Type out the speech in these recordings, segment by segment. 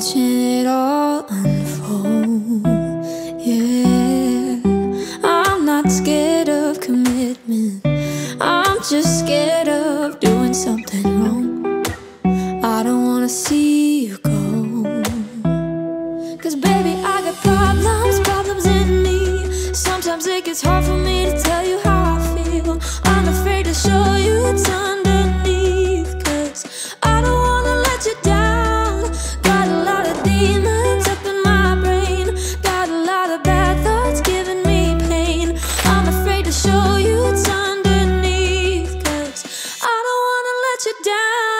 Watching it all unfold. Yeah, I'm not scared of commitment. I'm just scared of doing something wrong. I don't wanna see you go. Cause baby, I got problems, problems in me. Sometimes it gets hard for me to tell you how I feel. I'm afraid to show you what's underneath. Cause I don't wanna let you down. Got a lot of demons up in my brain. Got a lot of bad thoughts giving me pain. I'm afraid to show you what's underneath. Cause I don't wanna let you down.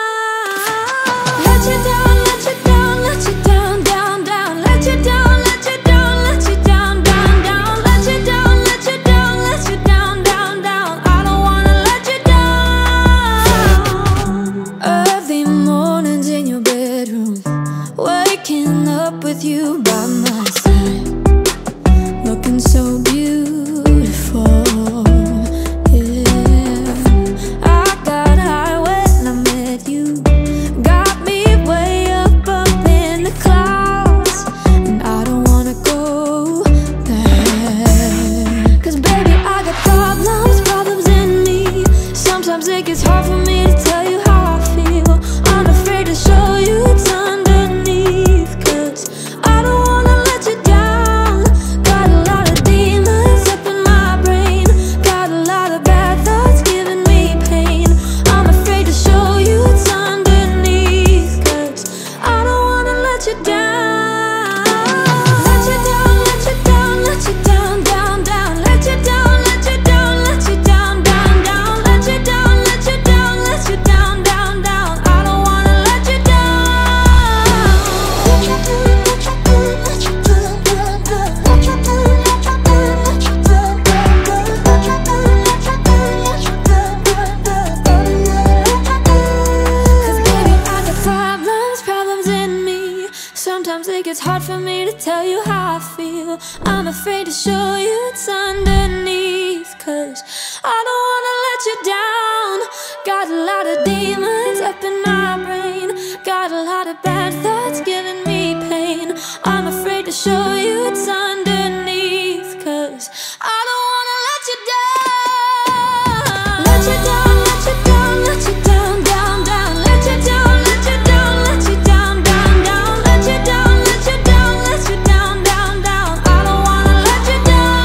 Let you down, let you down, let you down, down, down. Let you down, let you down, let you down, down, down. Let you down, let you down, let you down, down, down. I don't wanna let you down. Early mornings in your bedroom, waking up with you by my side, looking so beautiful. Yeah, I got high when I met you. Got me way up, up in the clouds, and I don't wanna go back. Cause baby, I got problems, problems in me. Sometimes it gets hard for me to tell you how I feel. I'm afraid to show you what's underneath. Cause I don't wanna let you down. Got a lot of demons up in my brain. Got a lot of bad thoughts giving me pain. I'm afraid to show you what's underneath. Cause I don't wanna let you down. Let you down, let you down, let you down, down, down. Let you down, let you down, let you down, down, down. Let you down, let you down, let you down, down, down. I don't wanna let you down. Cause baby, I got problems, problems in me. Sometimes it gets hard for me to tell you how I feel. I'm afraid to show you what's underneath. Cause I don't wanna let you down. Got a lot of demons up in my brain. Got a lot of bad thoughts giving me pain. I'm afraid to show you what's underneath. Cause I don't wanna let you down. Let you down, let you down, let you down, down, down. Let you down, let you down, let you down, down, down. Let you down, let you down, let you down, down, down. I don't wanna let you down.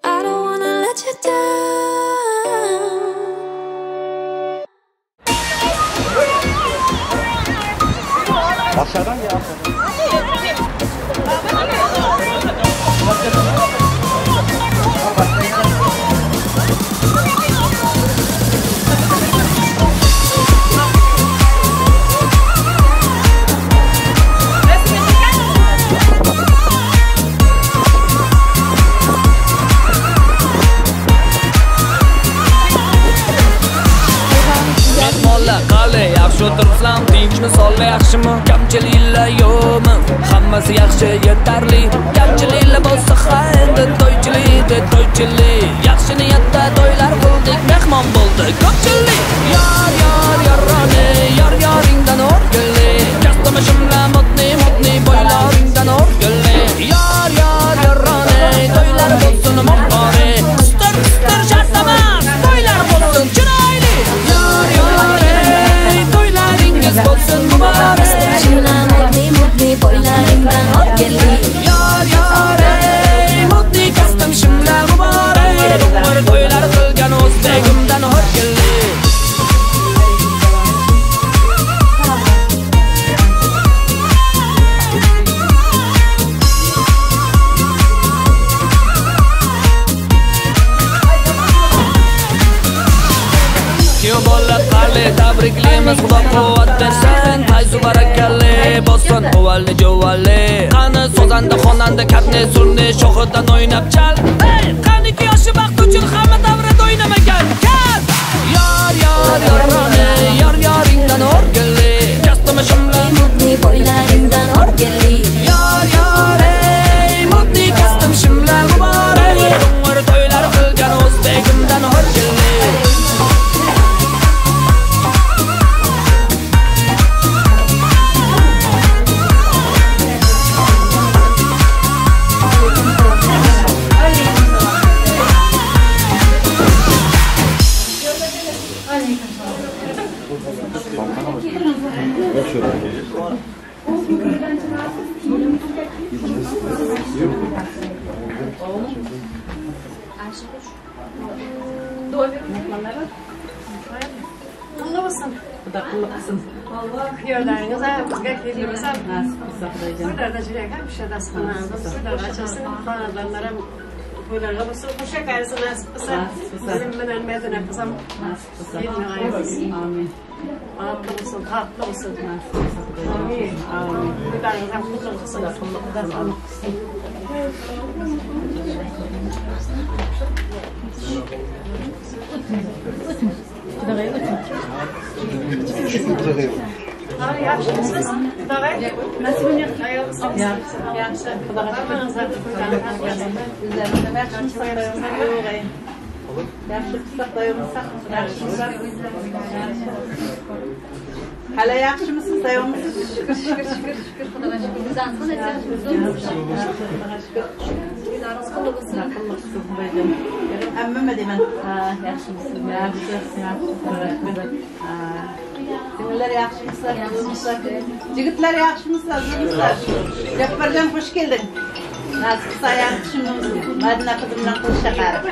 I don't wanna let you down. Aşağıdan gel. Mehmonlar qalay, yaxshi o'tiribsizlarmi, tinchmi, sog'lik yaxshimi, kamchiliklar yo'qmi, hammasi yaxshi, yetarli, kamchiliklar bo'lsa ha endi to'ychilik de to'ychilik, yaxshi niyatda to'ylar qildik, mehmon bo'ldi ko'pchilik. Yor yor yoroni, yor yoringdan o'rgilli, kastumi shimla modni modni boylaringdan o'rgilli, yor yor yoroni, to'ylar bo'lsin muborak, qistir qistir shart emas, to'ylar bo'lsin chiroyli, yor yor ey, to'ylaringiz bo'lsin muborak. Yor yor ey, modni kostum shimla muborak, umr to'ylar qilgan o'zbegimdan o'rgilli. Kuyov bola qali tabriklaymiz, Xudo quvvat bersin, fayzu barakali bo'lsin, uvalli juvali. Qani sozanda, xonanda, karne, surne, shoxidan o'ynab chal. Ey, qaniki yoshi baxt uchun hamma davrada o'ynamagan kal. Yor yor yoroni, yor yoringdan o'rgilli, kastumi shimla Boylaringdan o'rgilli. Yor yor ey, modni kostum shimla muborak. Gully bolsun. Huda gully kylsyn. Allah kuyowlaringiz ham bizga kelinimiz ham Nasip qilsa Xudojon. To'ylarda juda hamisha dasturxonamiz to'ylar ochilsin, xonadonlar ham to'ylarga bo'lsin, qo'sha qarisi nasib qilsa. Nasip qilsa. Bizim bilan Madina qizim Nasip qilsa. kelinimiz Amin. Atlı olsun, tatlı olsun. Nasip qilsa Xudojon. Amin. Amin. To'ylaringiz ham qutlu qilsin. Xudo qulluq qilsin. Ha, yaxshimisiz? Xudoga Yaxshi. Yaxshi. Xudoga shukr. Hammangizga to'ylaringiz ham O'zlaringiz ham yaxshimisiz? Yaxshi qilsak, doyimsak, yaxshimisiz? Hali yaxshimisiz, doyimsiz? Şükür şükür şükür şükür Xudoga şükür. Biz ansın Xudoga shukr. Qulluq olsun. Qulluq qilsin Xudojon. Ammam deyman. Ha, yaxshimisiz? Yaxshi, yaxshi. Xudoga shukr. Ha. Singillar yaxshimisizlar, zo'rmisizlar? Yigitlar yaxshimisizlar, zo'rmisizlar? Jabbarjon xush kelding. Nasib qilsa oyog'i tushunimiz Madina qizim bilan qo'sha qarib.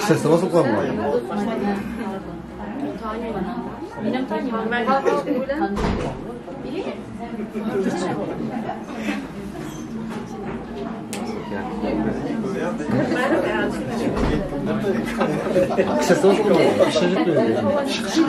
Sesle basıp kalma. Sesle basıp kalma. Şık şık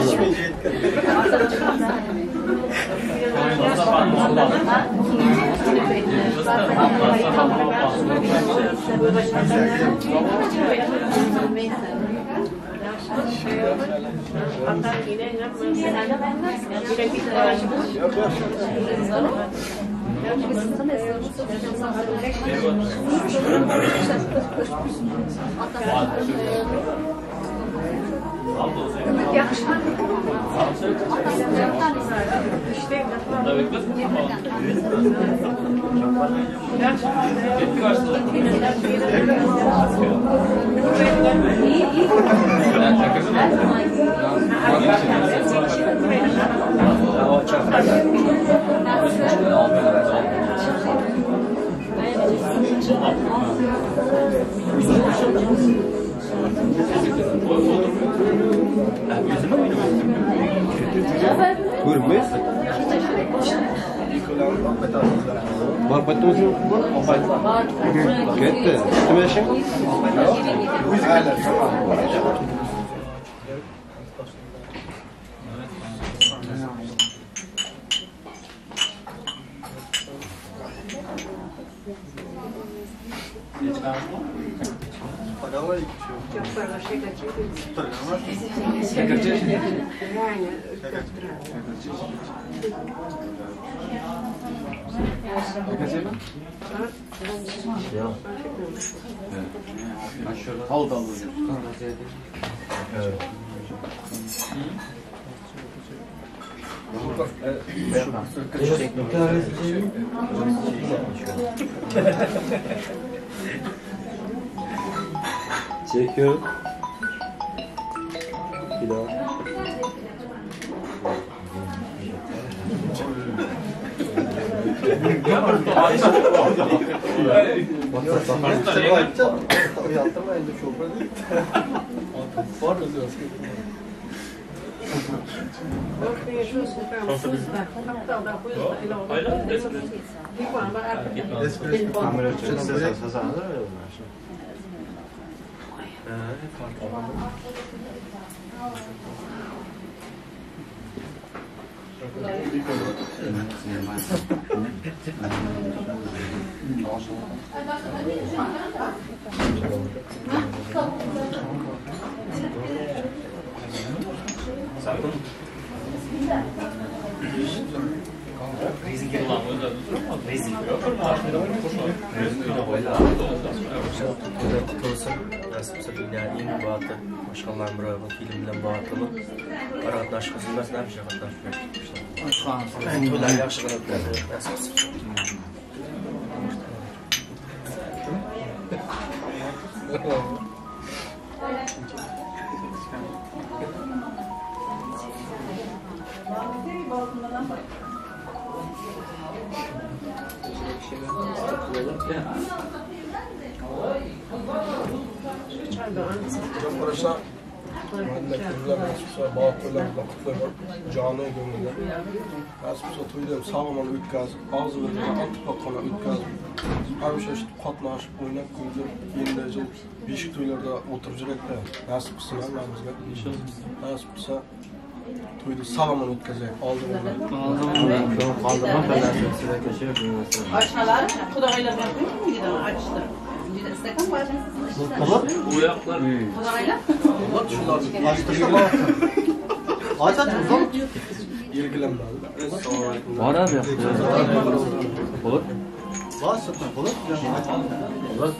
Görünmez. Var paytda o'zi Ketdi. Nima ishing? Çekiyorum. Bir daha. Kutlu olsun. Nasipse dünyanın en batı. Maşallah Emre abi film bilen batılı. Aratnaş kızılmaz ne yapacak? Aratnaş. Toýlar ýagşy gylyp nasip qilsa. Jabbar Madina nasip qilsa, bog' to'ylarida qutlayman. Joni ko'ngildan. Nasip qilsa to'yni ham sog'-omon o'tkazib, og'zi bilan ittifoqona o'tkazib, hamisha shu qatnashib, o'ynab kulib, endi yil beshik to'ylarda o'tirib yuraylik Nasip qilsin hammamizga. Nasip qilsa to'yni sog'-omon o'tkazaylik. Oldin Oshnalar qudag'aylar bilan qo'yib ochdi. Istakan bor. Uyoqlar. Qudag'aylar? Aç aç uzun. Belgilanmadi. Assalomu alaykum. Bor abi Olur. Var satın olur. Olur.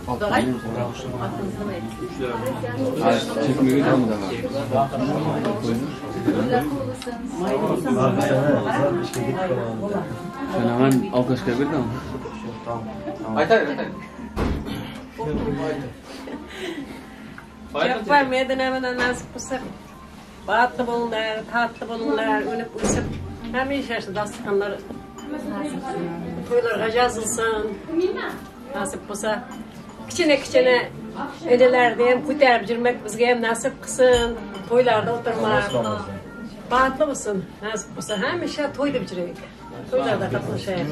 Qudag'ay? Çekmeye kalmadı ama. Sen hemen alkış kabir mi? Aytay, aytay. Jabbar Medine bilan nasip qilsa, baxtli bo'linglar, tatlı bo'linglar, o'nib o'sib, hamisha shu dasturxonlar to'ylarga yozilsin. Nasip bo'lsa, kichkina kichkina inilarni ham ko'tarib yurmak bizga ham nasib qilsin. To'ylarda o'tirmak. Baxtli bo'lsin, nasib bo'lsa, hamisha to'y deb yuraylik. To'ylarda qatnashaylik.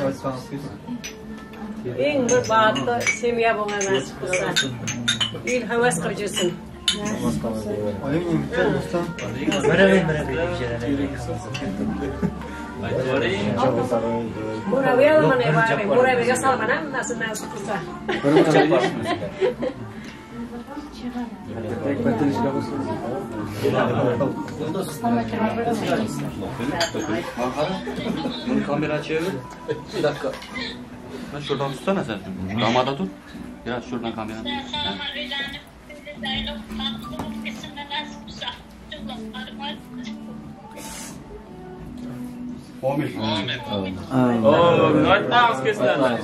Eng bir baxtli semya bo'lgan nasib qilsa. El havas qilib yursin. Murabiy olaman, murabiyga solaman hammasini nasib qilsa. Bunu kamera çevir. Bir dakika. Ben şuradan tutsana sen. Damada tut. Biraz şuradan kamera. Ha. Oo, aytmaymiz kesinlikle.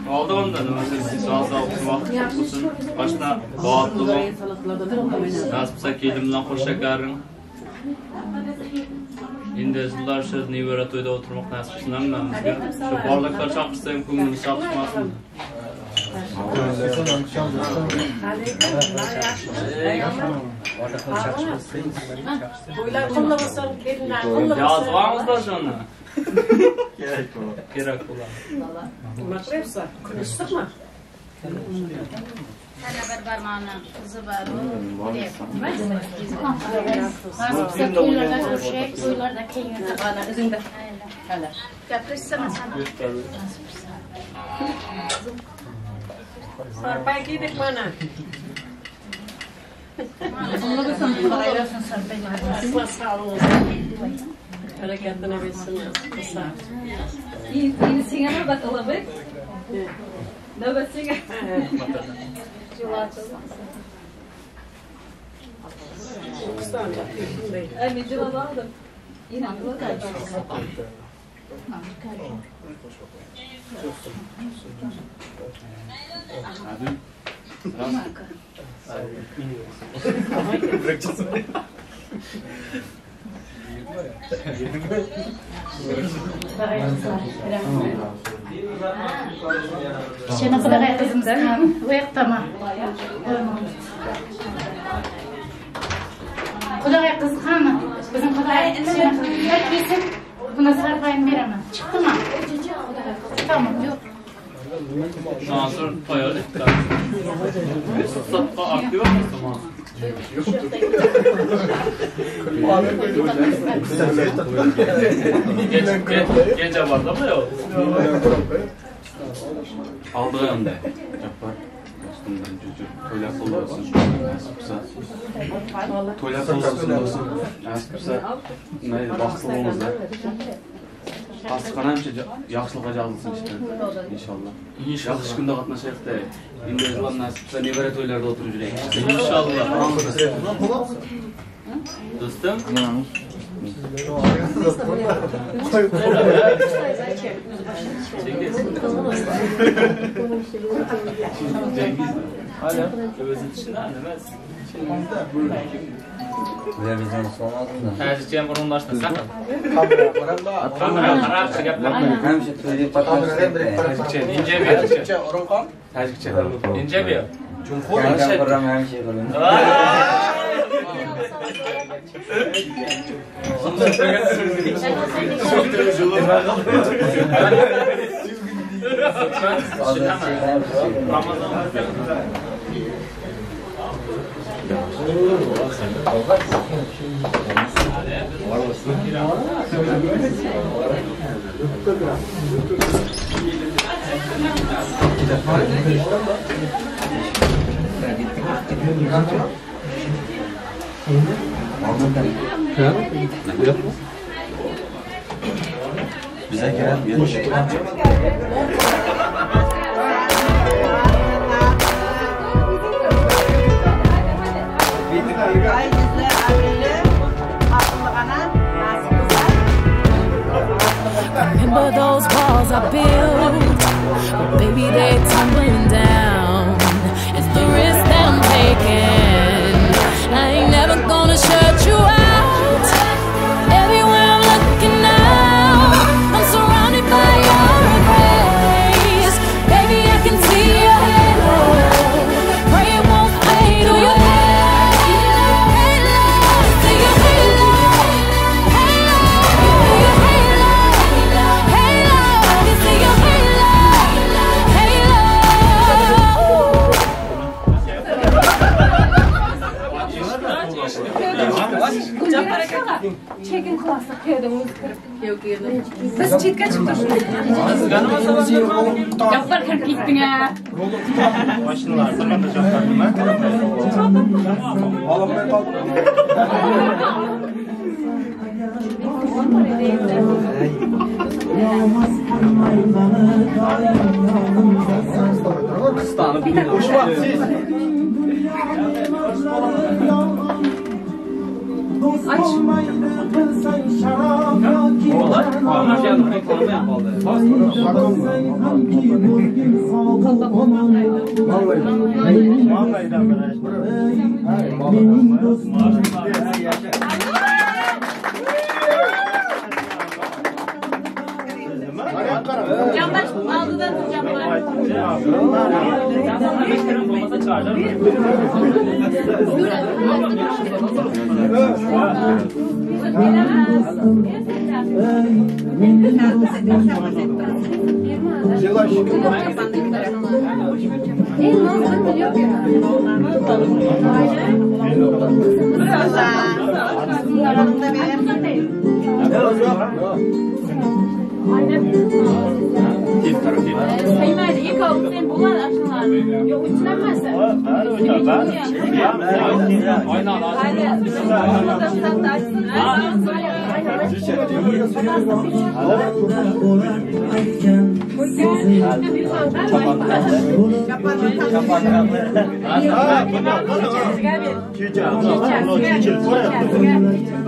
Oldu ondan. Sağ sağ vaqt bo'lsin. Boshda baxtli bo'l. Nasib qilsa kelin bilan qo'shakaring. Endi sizlar shu nevara to'yda o'tirmoq nasib qilsin hammamizga. Shu borliqlar chaqirsa ham ko'nglimiz chalg'itmasin. To'ylar qulli bo'lsin, kelinlar qulli bo'lsin. Yozib olingizlar shuni. Kerak bo'ladi. Nima qilyapsan? Kun issiqmi? Ana bir barmağına kızı var. Nasipse to'ylarda ko'rishaylik, to'ylarda keyin Ana o'zingda. Hala. Gapirishsana sana. Sarpay kiydik mana. Allah sağlık olsun. Bereketini bersin nasip qilsa. Endi senga navbat olami? Navbat senga. Ay, men javob oldim. Kichkina qudag'ay qizimiz ham u yoqdami? Qudag'ay qiz qani? Bizning qudag'ay kichkina qizimizlar kelsin, buni sarpayini beraman. Chiqdimi? Tamam, yo'q. Mansur tayyorlik. Satqa aktiv olmasın Mansur. Gece var da mı yok? Aldı önde. Cabbar. bolsun birinji toýlar toý bolsun. Nasip bolsa. Toýlar toý bolsun dostum. Nasip bolsa. Mayli baxtli bo'linglar. Dasturxon hamisha yaxshilikqa yozilsin işte. Inshaalloh. Yaxshi kunda qatnashaylik-da. Endi Islom nasib qilsa nevara to'ylarida o'tirib yuraylik. Inshaalloh. Do'stim. Cengiz. O'zi tushunadi emas. Hozircha ham o'rindoshdasan. Arabcha gaplar. Hamisha to'yga qatnashdik. Inja ber. Tojikcha. Inja ber. Kam hamisha qilamiz. Bize gel. Ay yuzli abrili, aqlli ona, nasib qilsa. Remember those walls I built? Well, baby, they're tumbling down. It's the risk that I'm taking. I ain't never gonna shut you out. Everywhere I'm looking now, I'm surrounded by your embrace. Baby, I can see your halo. Pray it won't fade away. Halo, see your halo. Halo, your halo. Halo, I can see your halo. Halo. Chekin qilasiz, qayerda o'zi kirib. Biz chetga chiqib turishimiz. Gaplar kirib ketding-a. Ololmay qoldim. Jabbar oldidan tur Jabbar. Saymaydi, ikkovi sen bo'ladi ashulalar. Yo'q, uchlanmasa.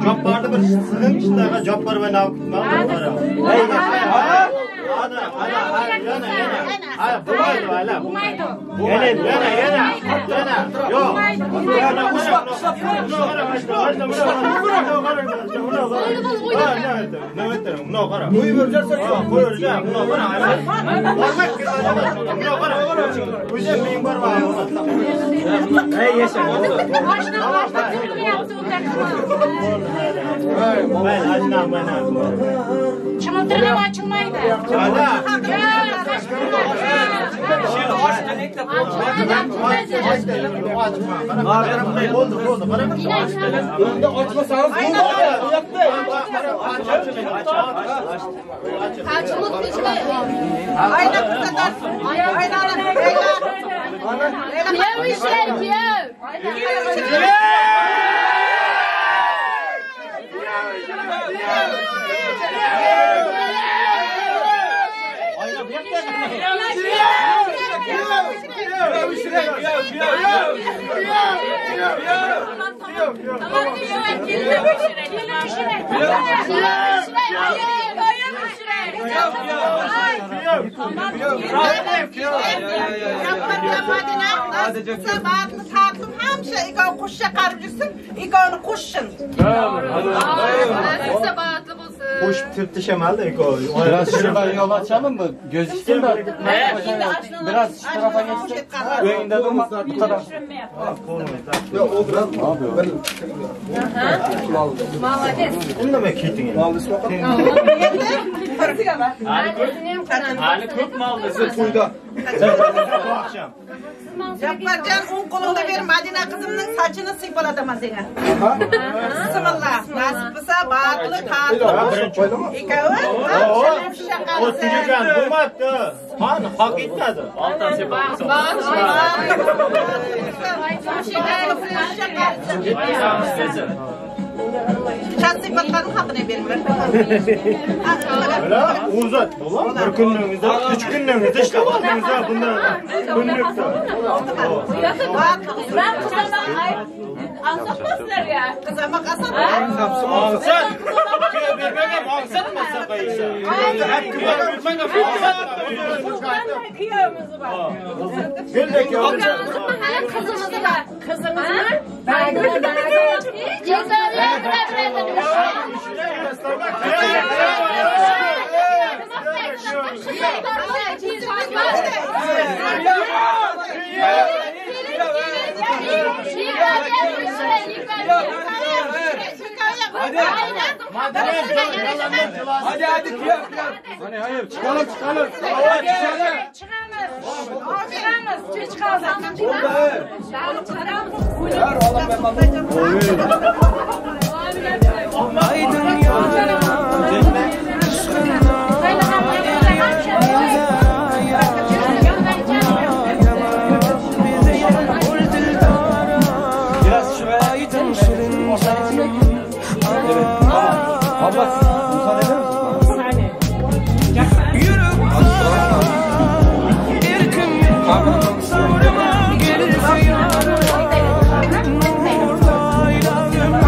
Jabbarni bir sig'in shunaqa Jabbar va Chimiltirib ham ochilmaydi. Ayna ko'rsatarsiz. Aynani, ayna. Kıyam işler kıyam. Batlı tatlım hamşa ikon quşça qarib yursin, ikoni qo'shsin. Qo'shib tirtishamadı Biraz şuradan yol açalım mı? Gözüksün de. Biraz şu tarafa geçsin. Önünde durma. Bu taraf. Ne yapıyor? Молодец. Indamay keting. Hali ko'p moldi. To'yda. Bu akşam. Jabbarjon o'ng qo'limda ber Madina qizimning sochini siypalataman senga. Bismillah. Nasib bo'lsa baxtli tatli Ikkovi O tugagan bo'lmabdi. Qon hok etmadi. Oltin sepib Chat siypatganing haqini beringlar. Öyle uzat bolam. Bir kuningizda, 3 kuningizda ishlab oldingiz ha bundan. Kunlikda. Ben kızama ay ansatmazlar ya. Qizamoq asob. Ongsat. Kuyov bermagan ongsatmasa qo'yisha. Kuyov bermagan ongsatma. Kıyamımız var. Guldek Kızımızı var. Kızımızı Ben Cezalar Hadi hadi kıyam kıyam. Hani hayır çıkalım çıkalım. Çıkamız. Çıkamız. Geç kaldık. Biraz şuraya. Evet. Tamam. Abla müsaade eder misin?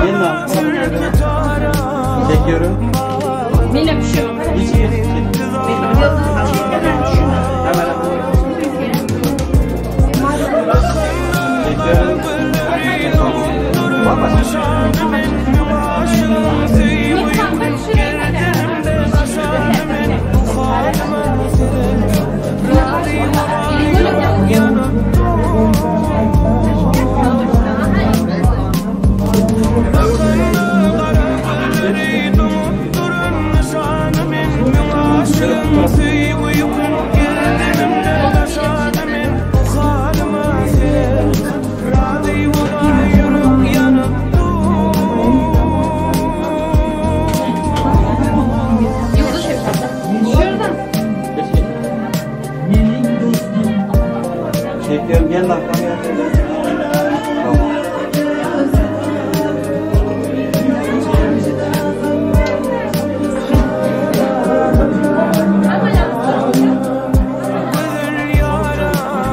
Gelin abi. Çekiyorum. Mine pişiyor. Hiç hiç. Hemen. Çekiyorum. Tamam. Var mı? Çekiyorum. Gelin arkama. Tamam.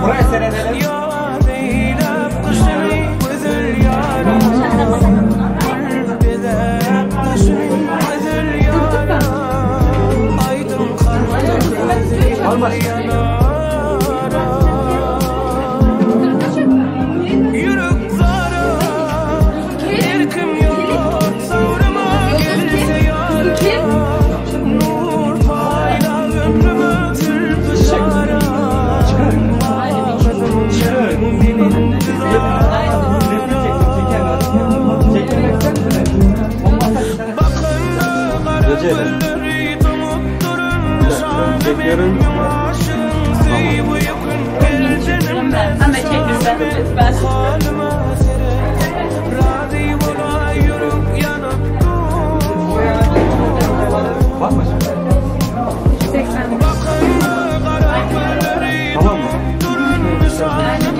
Buraya seyredelim. Alma. Recep. Çekiyorum. Ama çekilsen lütfen. Var mı? Tamam mı?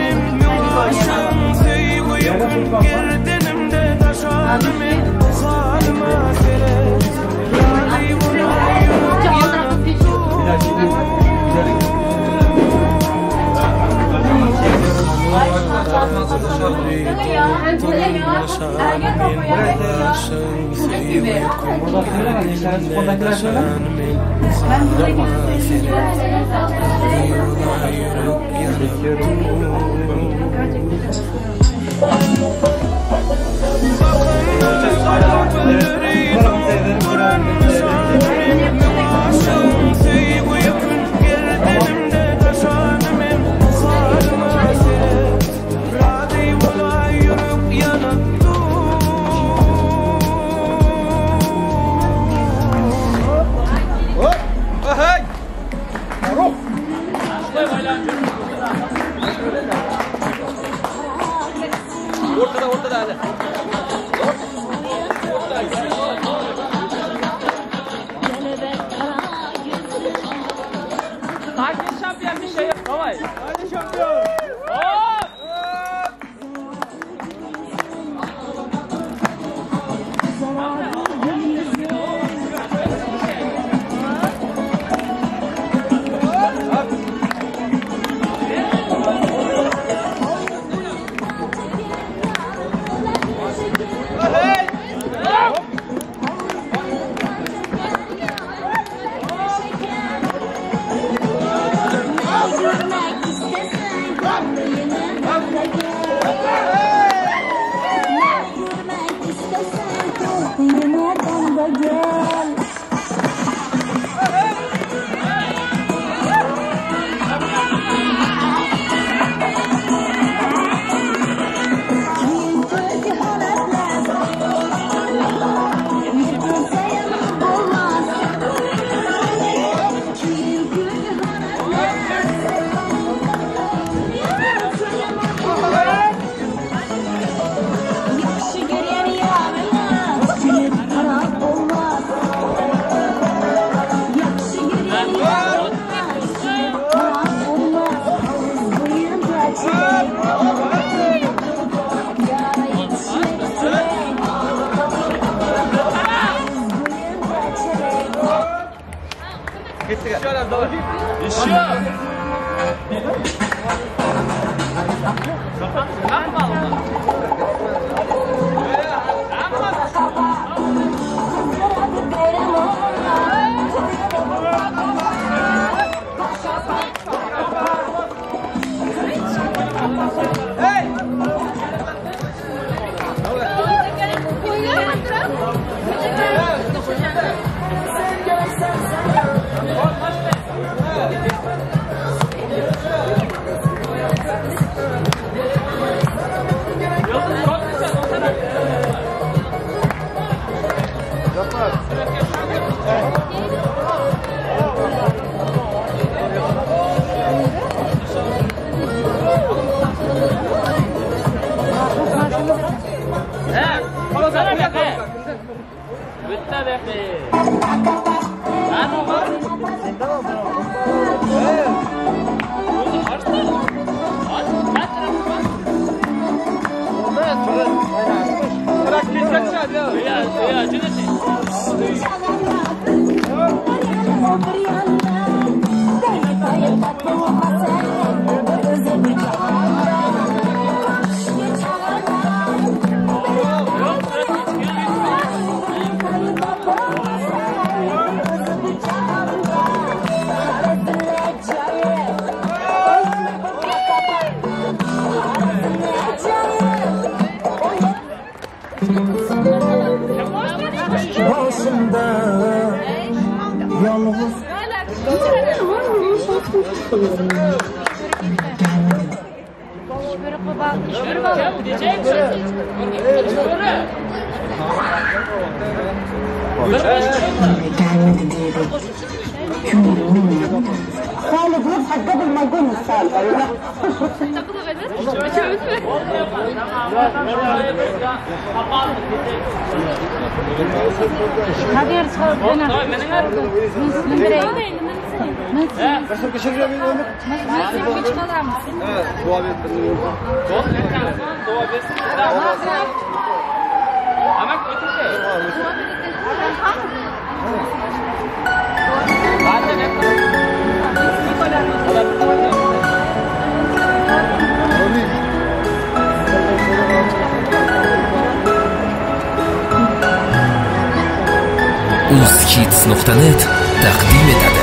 Uzhits.net taqdim etadi.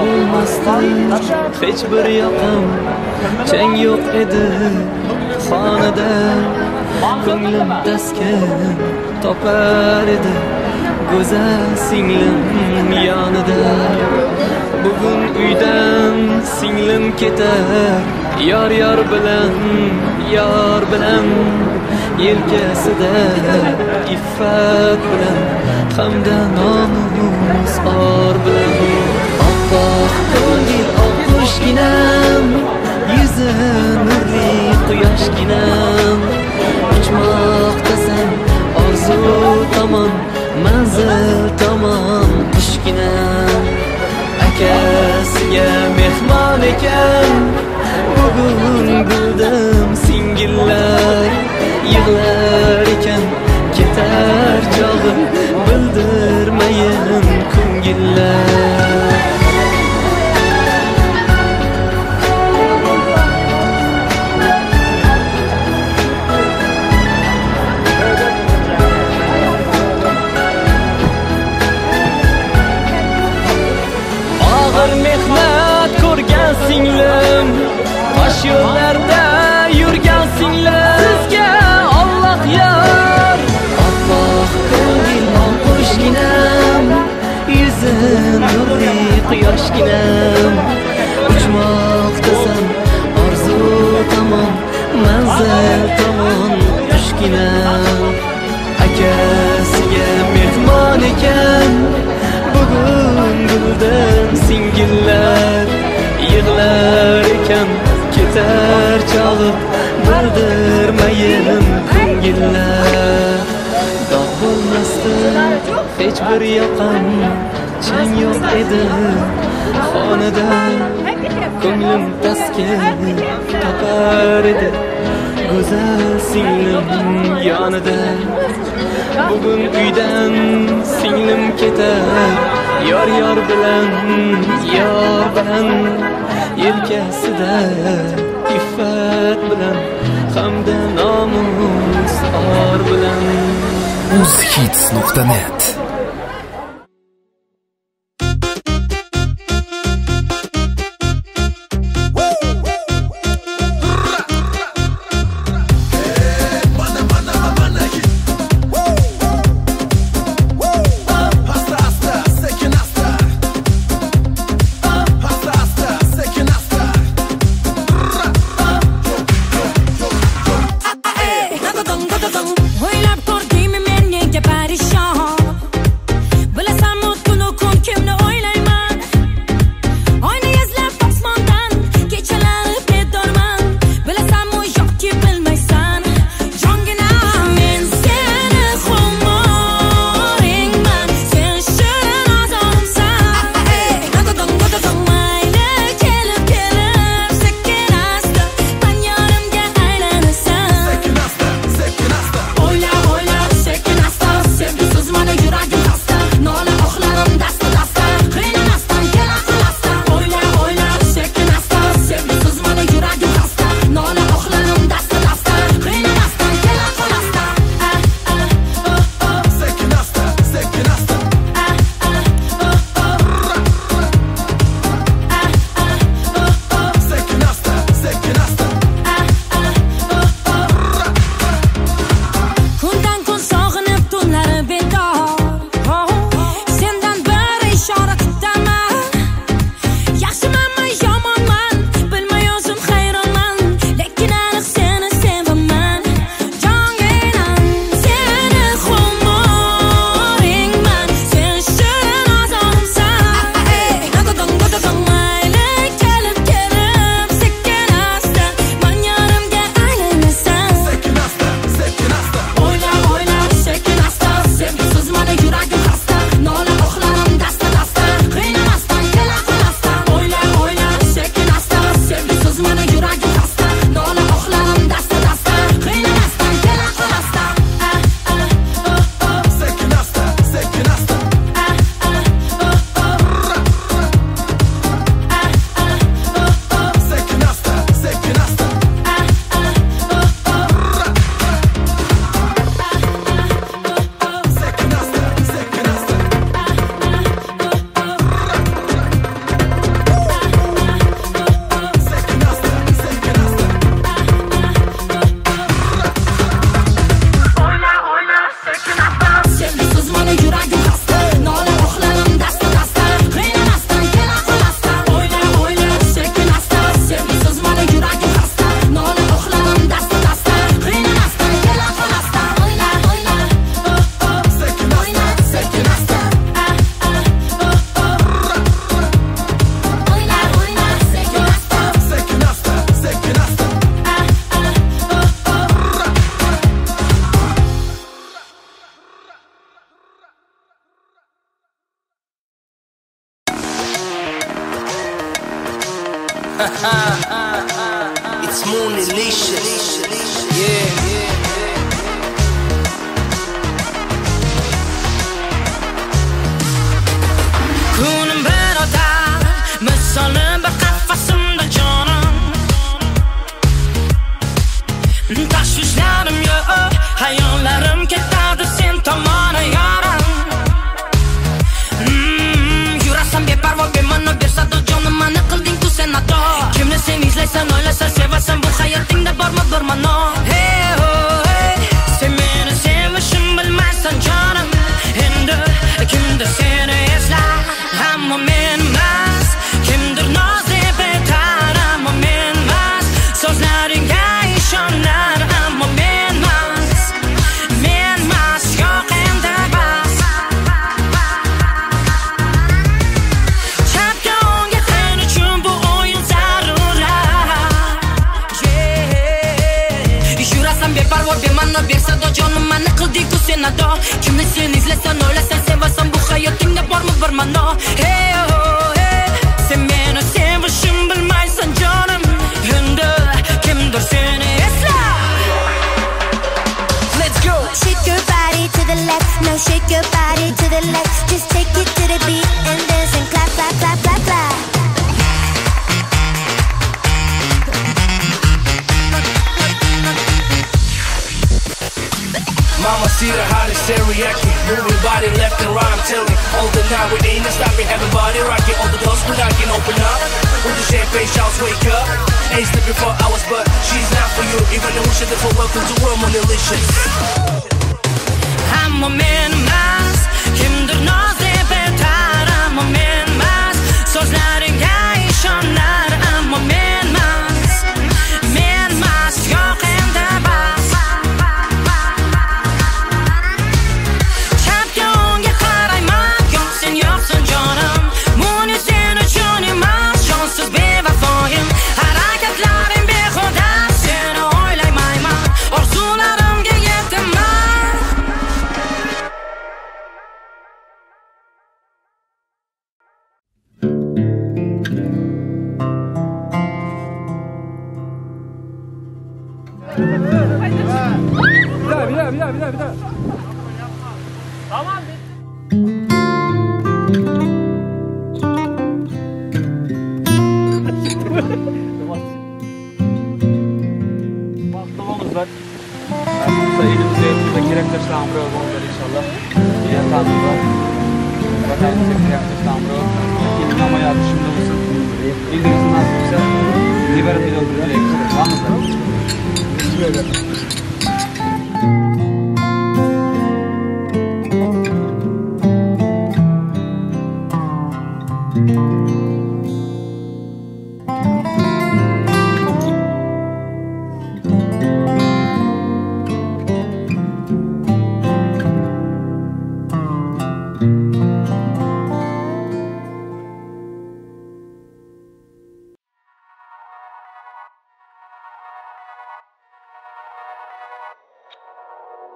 Bo'lmasdi hech bir yoqim, chang yo'q edi xonada. Ko'nglim taskin topar edi go'zal singlim yonida. Bugun uydan singlim ketar, yor yor bilan, yor bilan, yelkasida iffat bilan hamda nomus or bilan. Oppoq ko'ngil oqqushginam, yuzi nurli quyoshginam, uchmoqdasan orzu tomon, manzil tomon qushginam. Akasiga mehmon ekan, bugun bildim singillar yig'lar ekan, ketar chog'i bildirmayin ko'ngillar. Og'ir mehnat ko'rgan singlim, tosh yo'llarda yurgan singlim, sizga Alloh yor. Oppoq ko'ngil oqqushginam, yuzi nurli quyoshginam, uchmoqdasan orzu tomon, manzil tomon qushginam. Akasiga mehmon ekan, bugun bildim singillar yig'lar ekan, ketar chog'i bildirmayin ko'ngillar. Dog' bo'lmasdi hech bir yoqam, chang yo'q edi xonada. Ko'nglim taskin topar edi go'zal singlim yonida. Bugun uydan singlim ketar, yor yor bilan, yor bilan, yelkasida iffat bilan hamda nomus or bilan. Uzhits.net. O'ylab ko'rdingmi men nega parishon? It's Moonilicious. Yeah. Kunim bir otar, misoli bir qafasimda jonim. Tashvishlarim yo'q, hayollarim ketadi sen tomona yorim. Yurasan beparvo, bema'no, bersado jonim, mani qilding ku sen ato. Kimni sen izlaysan, o'ylasan, sevasan, bu hayotingda bormi bir ma'no? Hey, oh, hey. Sen meni sevishim bilmaysan jonim. Endi kimdir seni eslar, ammo men emas. Kimdir noz deb aytar, ammo men emas. So'zlaringga ishonar, ammo men emas. Men emas, yo'q endi bas. Chapga o'ngga sen uchun bu o'yin zarurat. Yurasan beparvo, bema'no, bersado jonim, mani qilding ku sen ado. Kimni sen izlasan, o'ylasan, sevasan, bu hayotingda bormi bir ma'no? Hey, oh, hey. Sen meni sevishim bilmaysan jonim. Endi kimdir seni eslar. Let's go. Shake your body to the left, now shake your body to the left. Just take it to the beat and dance and clap, clap, clap, clap, clap. Mama see the hottest teriyaki, moving body left and right, I'm telling. All the night we ain't stopping, everybody rocking. All the doors we knocking, open up. With the champagne shouts, wake up. Ain't sleeping for hours, but she's not for you. Even though she for welcome to world Moonilicious. Ammo men emas, kimdir noz deb aytar, ammo men emas. So'zlaringga ishonar, ammo men emas. Men emas, yo'q endi bas. Chapga o'ngga qarayman, yo'q sen yo'qsan jonim. Buni sen uchun emas, jonsiz bevafoyim. Harakatlaring behuda, seni o'ylamayman. Orzularimga yetaman. Bir daha, bir daha, bir daha, bir daha. Tamam. Bagtly Nasip elimizde elimize gerek taşlan buraya olmalıdır inşallah. Yine tanrıda. Vatanımıza gerek taşlan buraya. Gelin ama yardımcı olsun. Elimizi nasipse liberat ile öldürülecek. Tamam mı?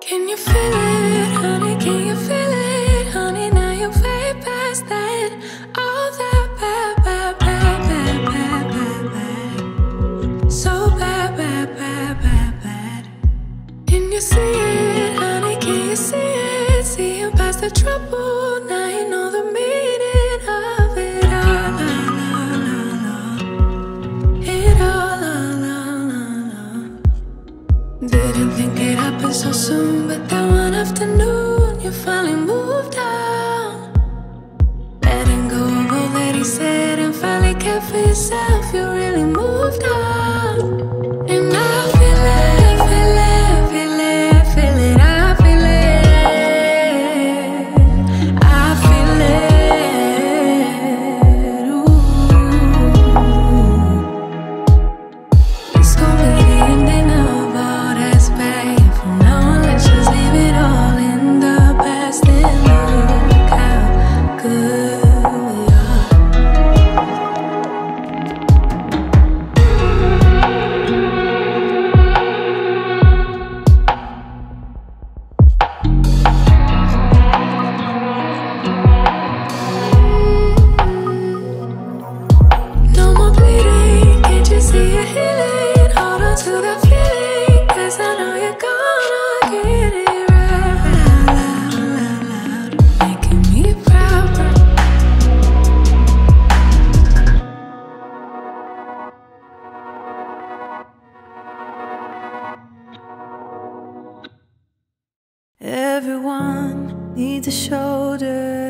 Can you feel it, honey? Can you feel it, honey? Now you're way past that. All that bad, bad, bad, bad, bad, bad, bad. So bad, bad, bad, bad, bad. Can you see it, honey? Can you see it? See you past the trouble. Now you know the meaning of it all, all, all, all, all. It all, all, all, all, all. Didn't think it happened so soon, but that one afternoon you finally moved on. Letting go of all that he said and finally care for yourself, you really moved on. And I feel it, feel it, feel it, feel it, I feel it.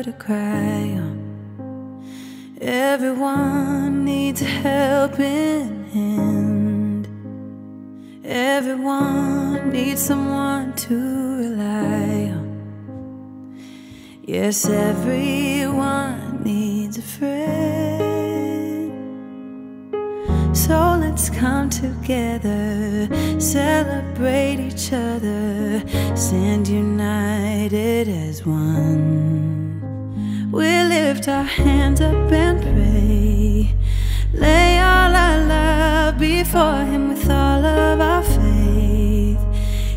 to cry on. Everyone needs a helping hand. Everyone needs someone to rely on. Yes, everyone needs a friend. So let's come together, celebrate each other, stand united as one. We lift our hands up and pray, lay all our love before Him with all of our faith.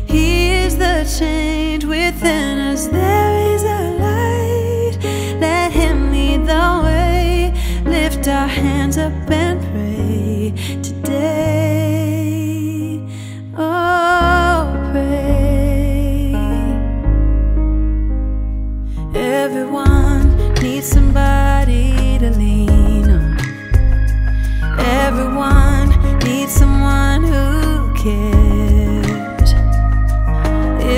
He is the change within us, there is a light. Let Him lead the way, lift our hands up and pray today. Oh, pray. Everyone needs somebody to lean on. Everyone needs someone who cares.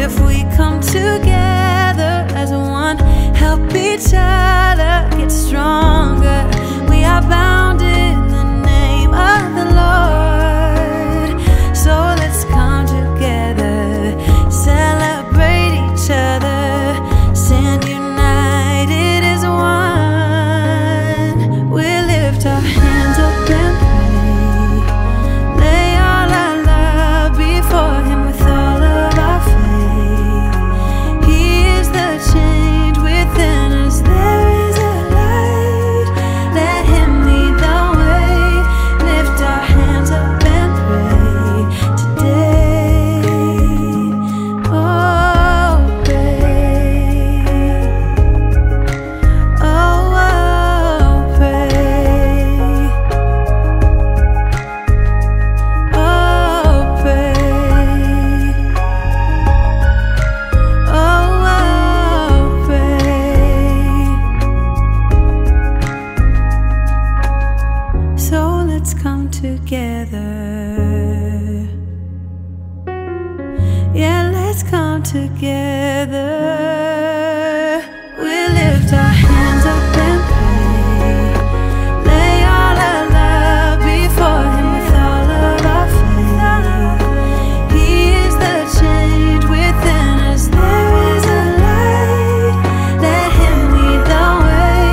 If we come together as one, help each other get stronger. We are bound in the name of the Lord. So let's come together, celebrate each other, stand united as one. We lift our hands up and pray, lay all our love before Him with all of our faith. He is the change within us, there is a light. Let Him lead the way, lift our hands up and pray today. Oh, pray. Oh, oh, pray. Oh, pray. Oh, oh, pray. So let's come together. Yeah, let's come together. We lift our hands up and pray. Lay all our love before Him with all of our faith. He is the change within us. There is a light. Let Him lead the way.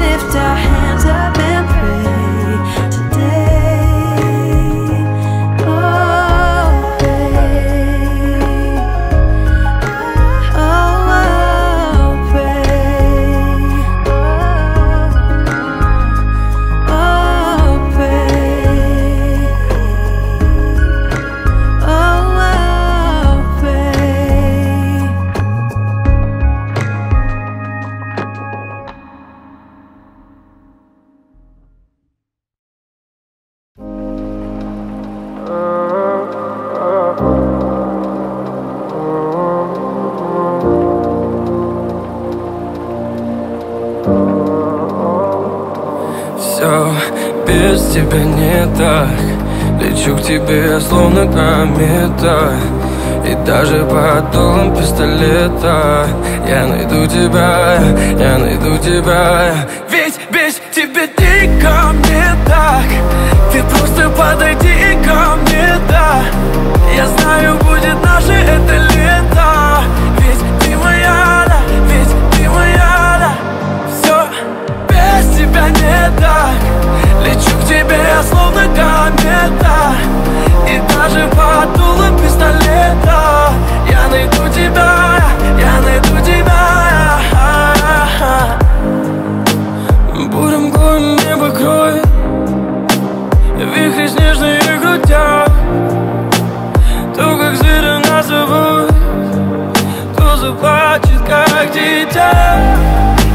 Lift our hands up and pray today. Oh, pray. Oh, oh, pray. Oh, pray. Oh, oh, pray. Все без тебя не так. Лечу к тебе, словно комета. И даже под дулом пистолета я найду тебя, я найду тебя. Ведь без тебя дико мне так. Ты просто подойди ко мне, да. Я знаю, будет наше это лето. Ведь ты моя, да, ведь ты моя, да. Все без тебя не так. Лечу к тебе, словно комета. И даже под дулом пистолета я найду тебя, я найду тебя. Буря мглой небо кроет, вихри снежные крутят. То, как зверя нас зовут, то заплачет, как дитя.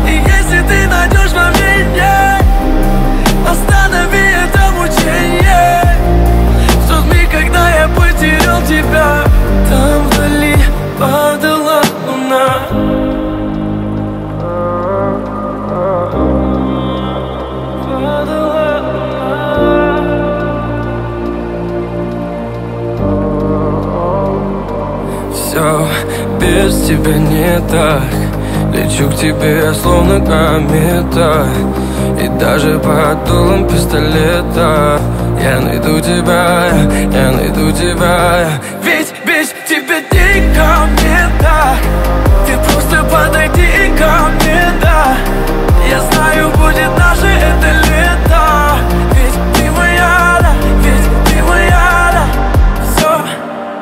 И если ты найдешь во мне, останови это мучение. В тот миг, когда я потерял тебя, там вдали падала луна. Падала луна. Все без тебя не так. Лечу к тебе, словно комета И даже под дулом пистолета Я найду тебя, я найду тебя Ведь без тебя дико мне так Ты просто подойди ко мне, да Я знаю, будет наше это лето Ведь ты моя, да, ведь ты моя, да Все,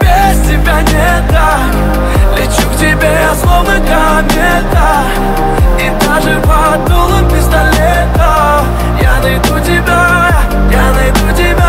без тебя не так Лечу к тебе, я словно комета И даже под дулом пистолета Я найду тебя, я найду тебя.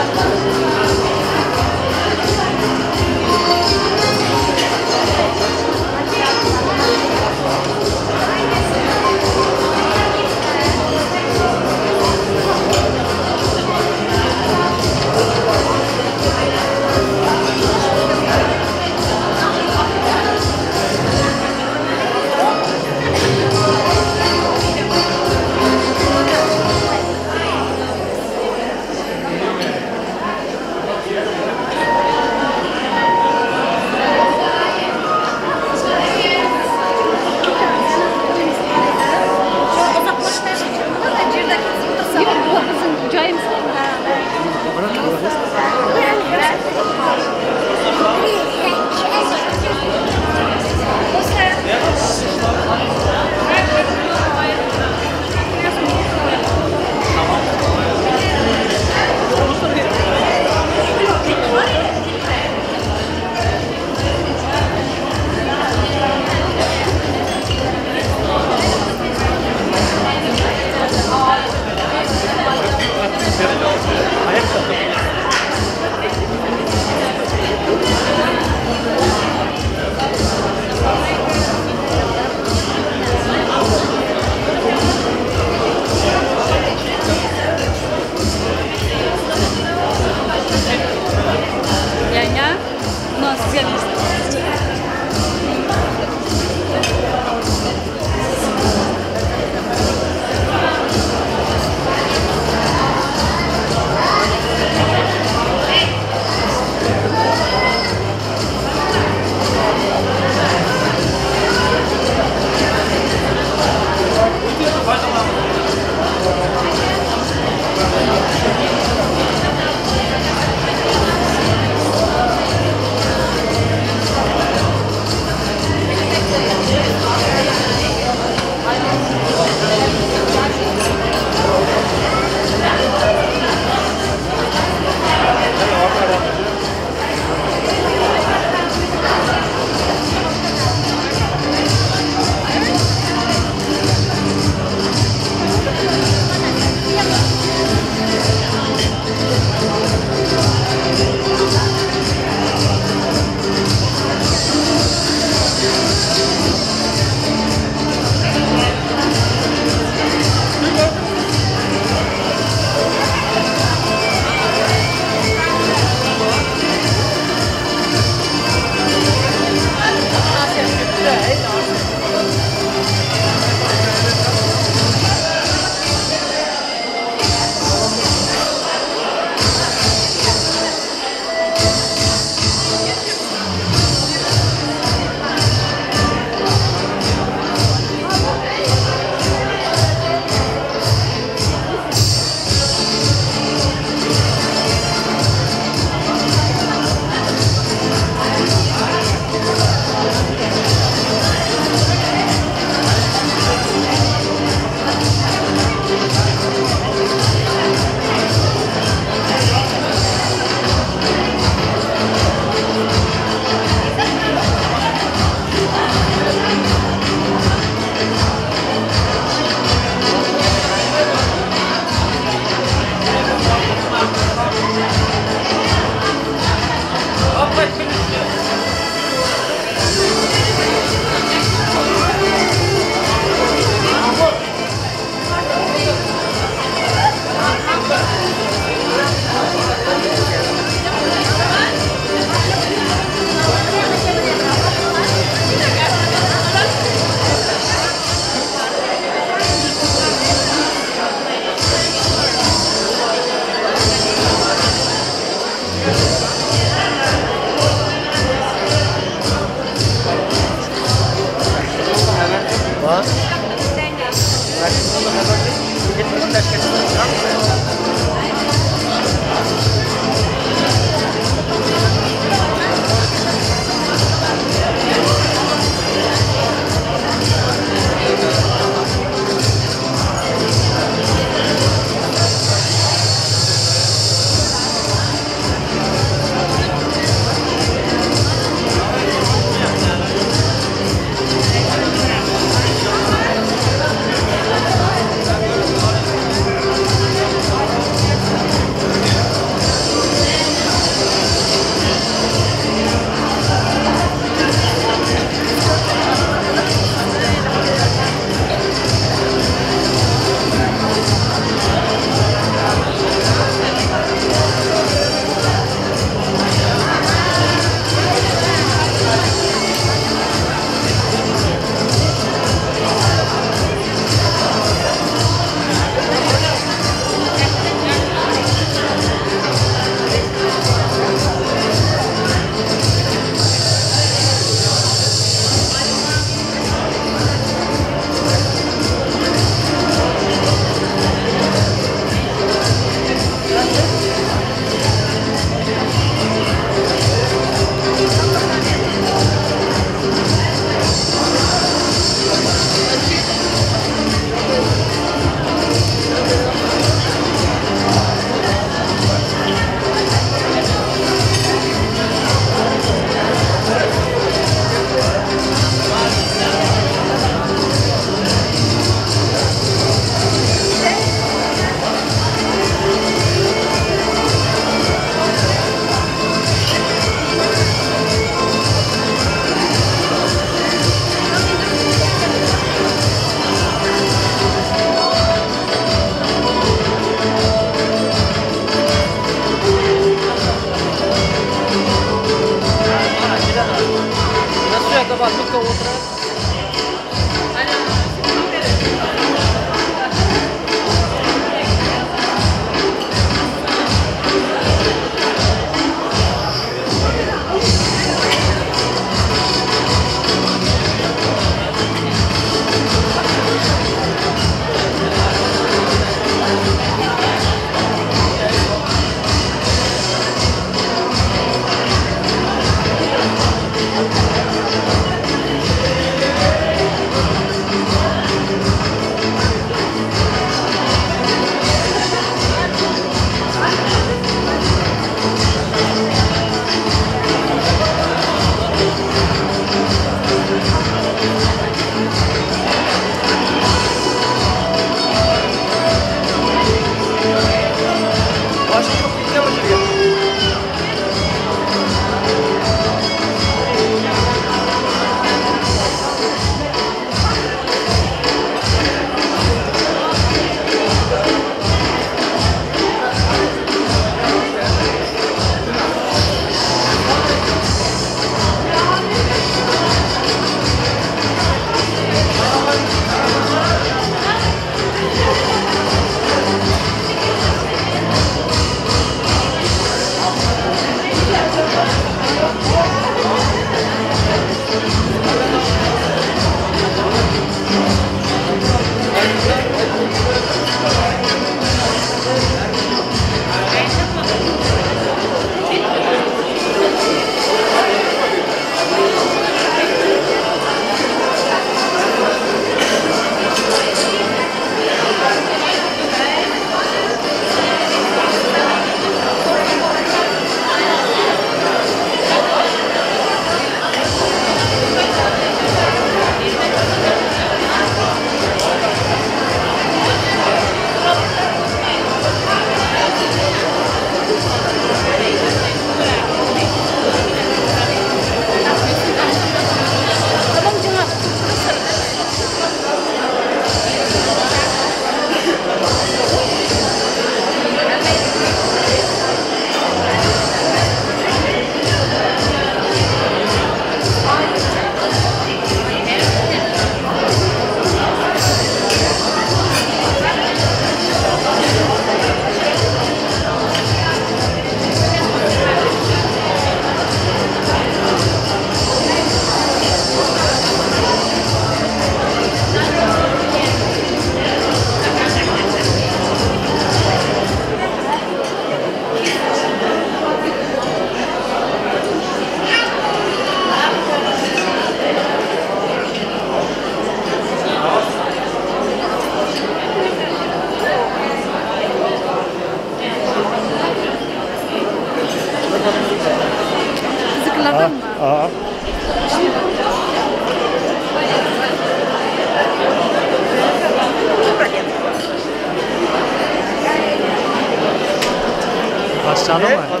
Tanyşalymy?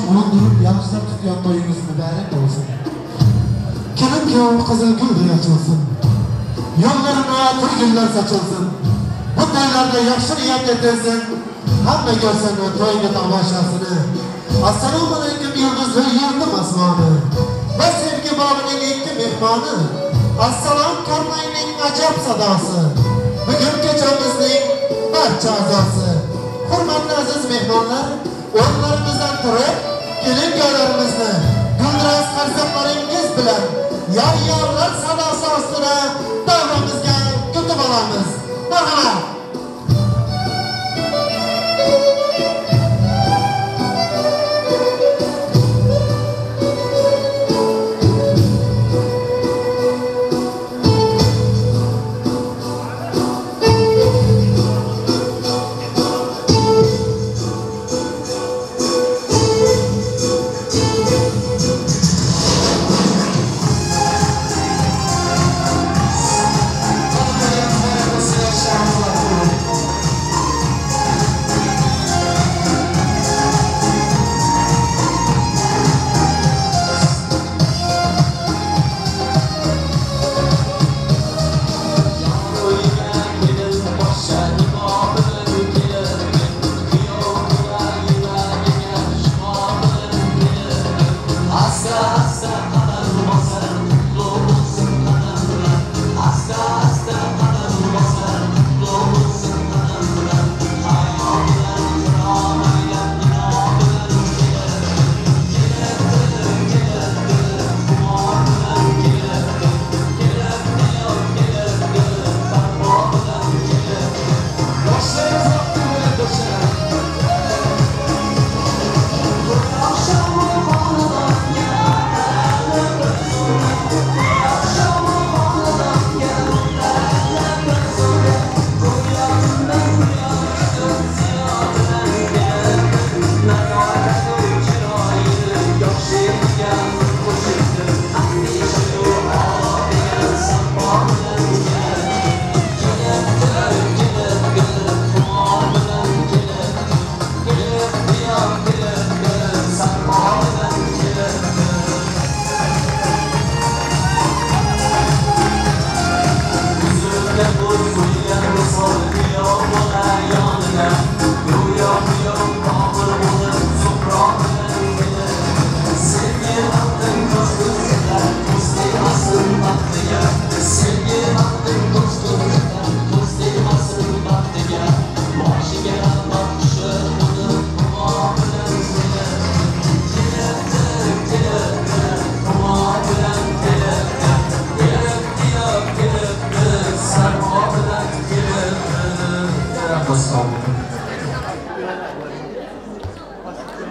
Ulandurup ýagyşlar tutýan toýuňyz mübärek bolsun. Kelin kýow gyzyl gülde açylsyn. Ýollaryna gül güller saçylsyn. Bu toýlarda ýagşy niýet edilsin, Hemme görsün toýuň tamaşasyny. Assalamualeýkum ýyldyzly ýurdum asmany. We sevgi bagynyň ikki myhmany. Assalam karnaýynyň ajap sadasy. Bu gün keçemizniň barça agzasy. Hormatly aziz myhmanlar, orunlaryňyzdan turup, gelin-gyzlarymyzni gülraz qarsaklaryňyz bilen ýar-ýarlar sadasy astyna dabramyzga kutip alamyz. Marhamat!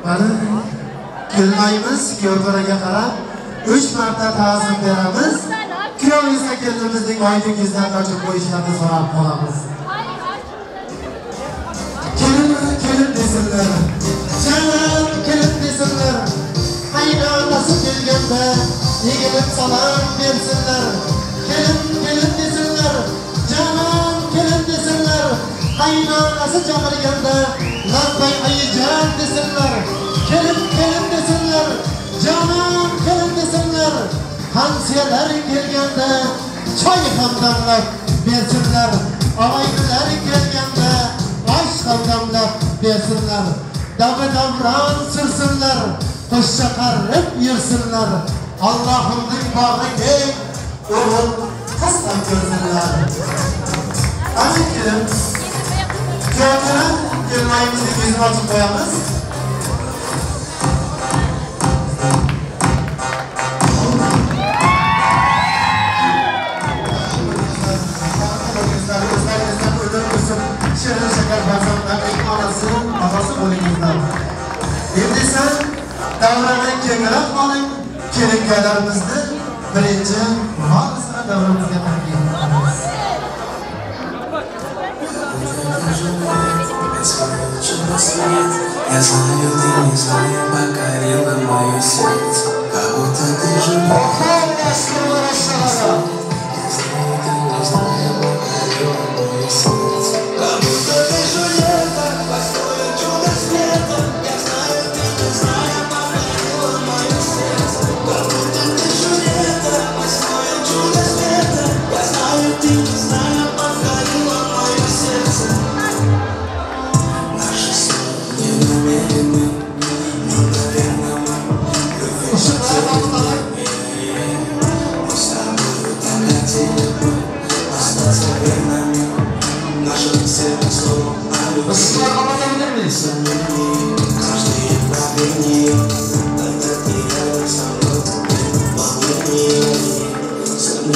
Mana kelmaymiz, kuyovto'raga qarab 3 marta ta'zim beramiz. Kuyov esa kelinimizning oydin yuzdan ochib qo'yishlarini so'rab qolamiz. Kelin kelin desinlar. Janim kelin desinlar. Qaynonasi kelganda egilib salom bersinlar. Kelin kelin desinlar. Janim kelin desinlar. Qaynonasi chaqirganda labbay ayajon desinlar. Kelin kelin desinlar. Janim kelin desinlar. Hamsiyalar kelganda choy ham damlab bersinlar. Og'aynilar kelganda osh ham damlab bersinlar. Davra-davron sursinlar, qo'shcha qarib yursinlar. Allohimning bog'i keng, o'g'il qiz ham ko'rsinlar. Ana kelin, kuyovto'ra kelinayimizning yuzini ochib qo'yamiz. Shirin shakar farzandlarning onasi, otasi bo'lingizlar. Endi esa davrani kengroq oling, kelin-kuyovlarimizni birinchi valsini davramizga taqdim etamiz. Я знаю, ты не зная, покорила мое сердце, как будто ты жена. Я знаю, ты не зная, покорила мое сердце, как будто ты Джульетта, восьмое чудо света. Я знаю, ты не зная, покорила мое сердце, как будто ты Джульетта, восьмое чудо света. Я знаю, ты не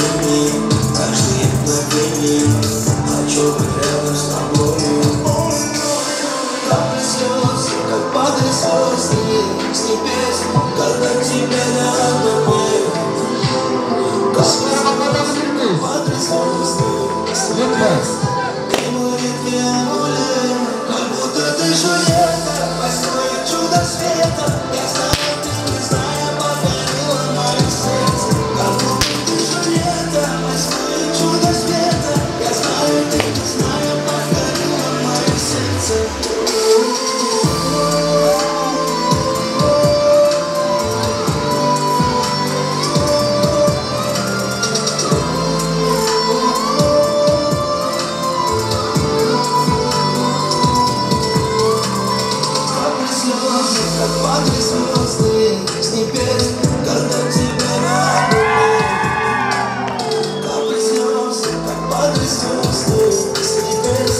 мгновение, каждое мгновение Хочу быть рядом с тобою. Капли слез, как падали звезды с небес, когда тебя рядом нет. Капли слез, как падали звезды с небес. Ты мой редкий амулет, как будто ты Джульетта, восьмое чудо света. Я знаю, ты не зная, покорила мое сердце. Как будто ты Джульетта, восьмое чудо света. Я знаю, ты не зная, покорила мое сердце. Капли слезы, как падали звезды с небес, когда тебя рядом нет. Капли слезы, как падали звезды с небес.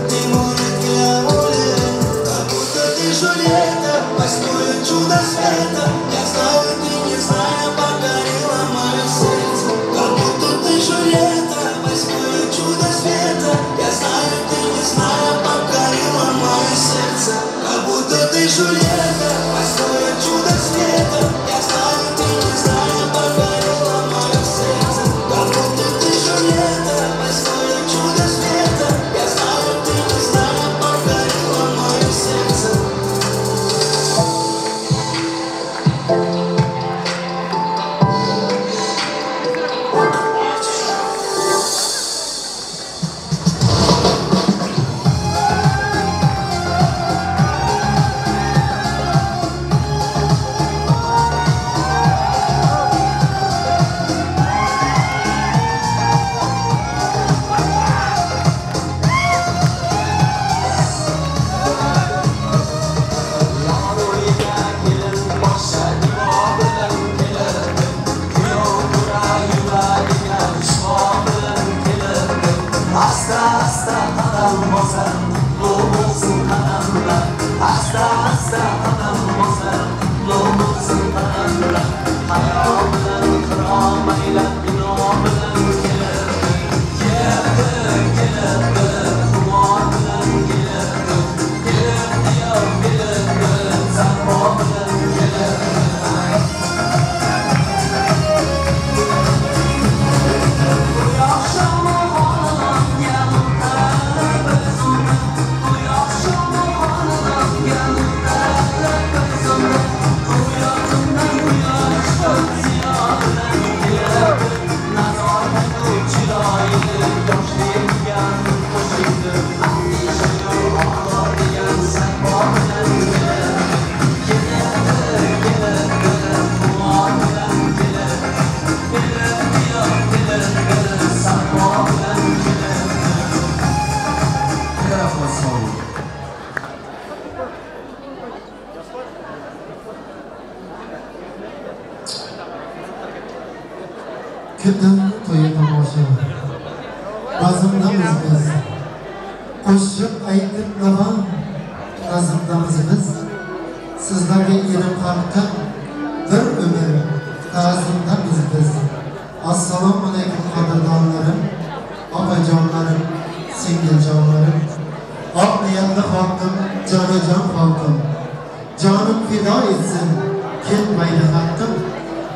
Ты мой редкий амулет, как будто ты Джульетта, восьмое чудо света. Я знаю, ты не зная, покорила мое сердце. Как будто ты Джульетта, восьмое чудо света. Я знаю, ты не зная, покорила мое сердце. Как будто ты Джульетта, восьмое чудо света. Я знаю, ты не зная, покорила мое сердце. Как будто ты Джульетта, восьмое чудо света. Я знаю, ты не зная, покорила мое сердце. Asta asta qadam bosar, qutlug' bo'lsin qadamlar. Asta asta qadam bosar, qutlug' bo'lsin qadamlar. Hayo bilan xirom aylab, bino bilan kelibdi. Kelibdi, kelibdi, xumor bilan kelibdi. Kelibdi yo kelibdi, sarpo bilan kelibdi. Kimdir to'yi tomosha, bazmdamiz biz. Qo'shiq aytib navo, nazmdamiz biz. Sizlarga elim xalqim bir umr ta'zimdamiz biz. Assalomu alaykum qadrdonlarim, opajonlarim, singiljonlarim. Oq niyatli xalqim, jonajon xalqim. Jonim fido etsin, ketmaydi haqqim.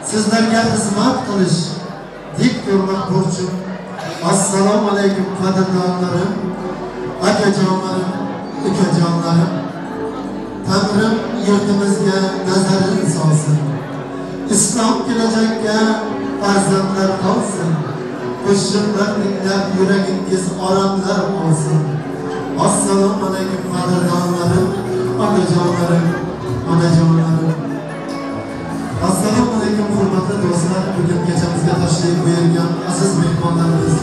Sizlarga xizmat qilish diktorlik burchim. Assalomu alaykum qadrdonlarim, akajonlarim, ukajonlarim. Tangrim yurtimizga nazarin solsin. Islom kelajakka farzandlar qolsin. Qo'shiqlar tinglab yuragingiz oromlar olsin. Assalomu alaykum qadrdonlarim, otajonlarim, onajonlarim. Assalomu alaykum hurmatli do'stlar, bugun kechamizga tashrif buyurgan aziz mehmonlarimiz.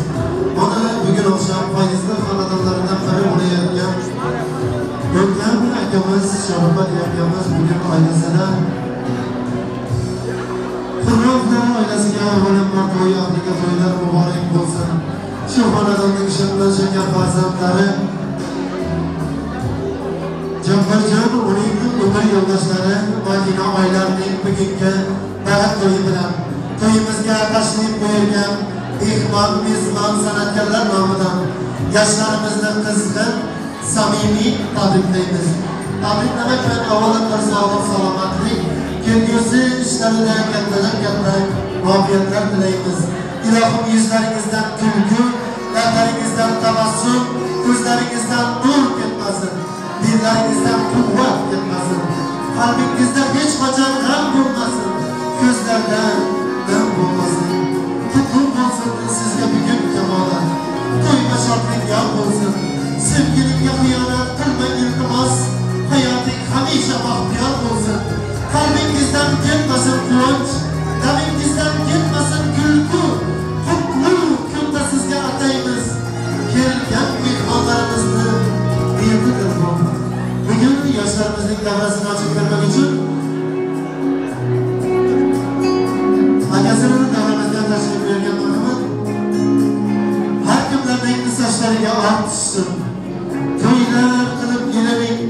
Mana bugun oqshom fayzli xonadonlaridan biri bo'layotgan O'tgan akamiz Sharofat akamiz bugun oilasida Xurramlar oilasiga avvalambor to'y ahliga to'ylar muborak bo'lsin. Shu xonadonning shimdan shakar farzandlari Jabbarjon uning umr yo'ldoshlari Madina oilarining bugungi baxt to'yi bilan to'yimizga tashrif buyurgan mehmon mezbon san'atkorlar nomidan yoshlarimizni qizg'in samimiy tabriklaymiz. Tabriklamak bilan avvalo bir sog'lik salomatlik, kelgusi ishlarida kattadan katta muvaffaqiyatlar tilaymiz. Ilohim yuzlaringizdan kulgu, lablaringizdan tabassum, ko'zlaringizdan nur ketmasin, dillaringizdan quvvat ketmasin. Qalbingizda hech qachon g'am bo'lmasin, ko'zlardan dam bo'lmasin. Qutlu bo'lsin sizga bugun kamolat. To'yma shodlik yor bo'lsin. Sevgilimga xiyonat qilma iltimos. Hayoting hamisha baxtiyor bo'lsin. Qalbingizdan ketmasin quvonch, labingizdan ketmasin kulgu. Qutlu kunda sizga ataymiz. Kelgan mehmonlarimizni niyatidir bu. Bugun yoshlarimizning davrasini ochib bermak uchun akasini davramizga tashrif buyurgan marhamat. Har kimlarning sochlariga oq tushsin, to'ylar qilib elining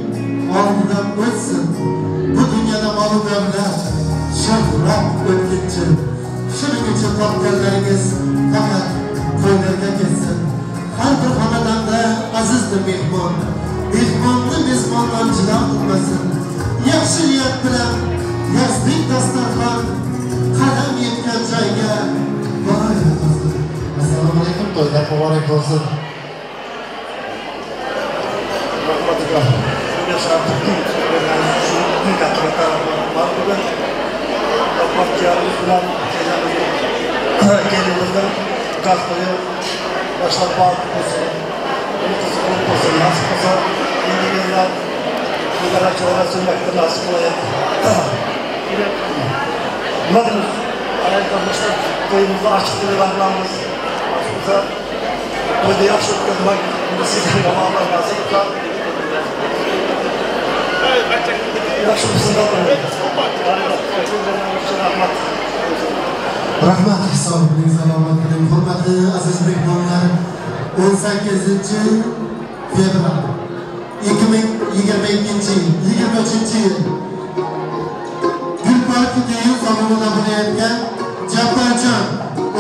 oldidan o'tsin. Bu dunyoda mol davlat, shuhrat o'tkinchi. Shuning uchun topganlaringiz faqat to'ylarga ketsin. Har bir xonadonda azizdir mehmon. Mehmonni mezbondan judo qilmasin. Yaxshi niyat bilan yozdik dasturxon, qadam yetgan joyga baraka bo'lsin. Assalomu alaykum, to'ylar muborak bo'lsin. Rahmat aka. Bugun bilan kelinimizning nikoh to'yi boshlab baxtli bo'lsin. Uni qizi qilib bo'lsin, nasib qilsa endigi yillar to'ylar nasib qilaylik. Nima deymiz? Alayhi to'yimizni ochiq deb e'lon qilamiz. Nasib qilsa to'yda yaxshi o'tkazmak sizlarga Alloh nasib qilsa. Yaxshi bo'lsin. Rahmat. Rahmat, sog' bo'ling, salomat bo'ling. Hurmatli aziz mehmonlar, 18 fevral 2022-yil Gulpark degan salonida bo'layotgan Jabbarjon,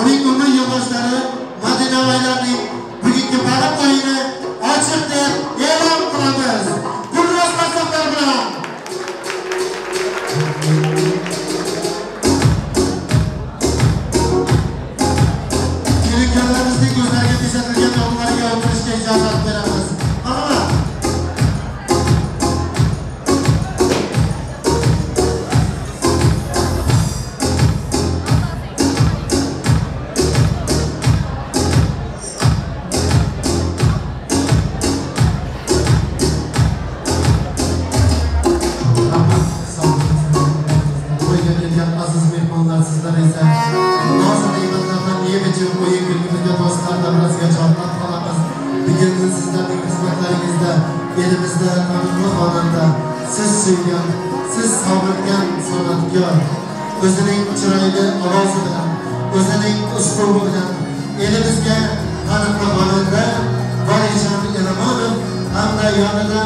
uning umr yo'ldoshlari Madina oilasining bugungi baxt to'yini ochiq deb e'lon qilamiz. Gulroz masofalar bilan. Kelinlarimizning o'zlariga bezatilgan o'rinlariga o'tirishga ijozat beramiz. Marhamat. To'yga kelgan aziz mehmonlar, sizlar esa noz ne'matlardan yeb ichib, o'yin kulgimizga do'stlar davrasiga chorlab qolamiz. Bugun sizlarning xizmatlaringizda elimizda taniqli xonanda, siz suygan, siz sog'ingan san'atkor o'zining chiroyli ovozi bilan, o'zining uslubi bilan elimizga taniqli xonanda Valijon Elomonov hamda yonida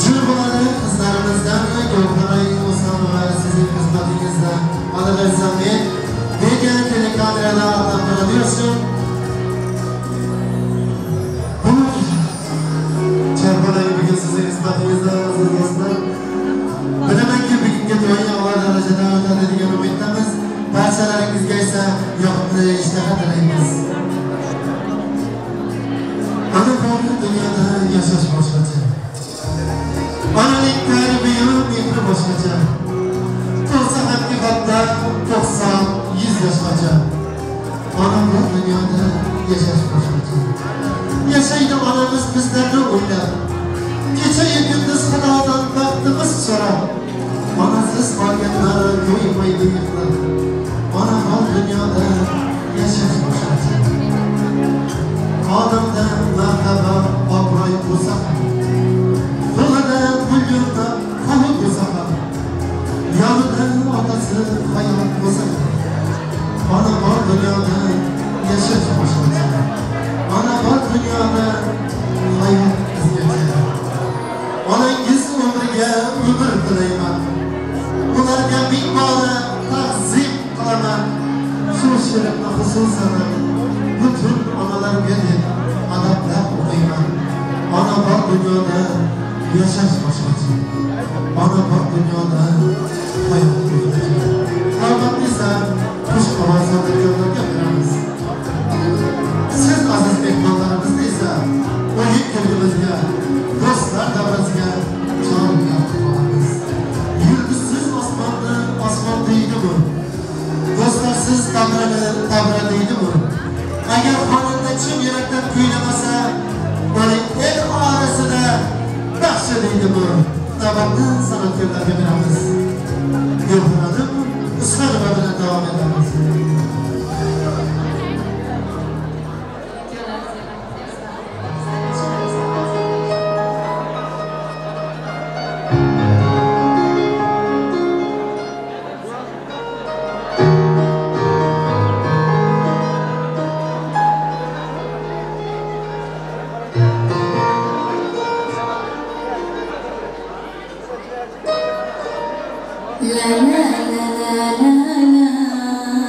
Jurbolari qizlarimizdan Gavharay Osmonova sizning xizmatingizda. Qolaversa men Bega telekamerada Adam prodyuser. Bu Chorbolari bugun sizning xizmatingizda aziz do'stlar. Bilamanki bugungi to'y a'lo darajada o'tadi degan umiddamiz. Barchalaringizga esa yoqimli ishtaha tilaymiz. Ona bor dunyoda yashash boshqacha. Onaning ta'rifi mehri boshqacha. Tug'sa hamki hatto 90-100 yoshgacha. Ona bor dunyoda yashash boshqacha. Yashaydi onamiz bizlarni o'ylab. Kecha-yu kunduz Xudodan baxtimiz so'rab. Onasiz qolganlar to'ymaydi yig'lab. Ona bor dunyoda yashash boshqacha. Odamda martaba obro'y bo'lsa ham, qo'lida pul yo'qda qo'li bo'lsa ham, yonida otasi hayot bo'lsa ham, ona bor dunyoda yashash boshqacha. Ona bor dunyoda yashash boshqacha. Ona bor dunyoda hayot o'zgacha. Navbatni esa qo'shiq ovoz san'atkorlarga beramiz. Siz aziz mehmonlarimizni esa o'yin kulgimizga, do'stlar davrasiga chorlab qolamiz. Yulduzsiz osmonni osmon deydimi? Do'stlarsiz davrani davra deydimi? Agar xonanda chin yurakdan kuylamasa, uni el orasida baxshi deydimi? Navbatni san'atkorlarga beramiz. Gulxonim Usmonova bilan davom etamiz. La la la la la la.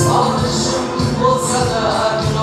Sarhoşum olsa da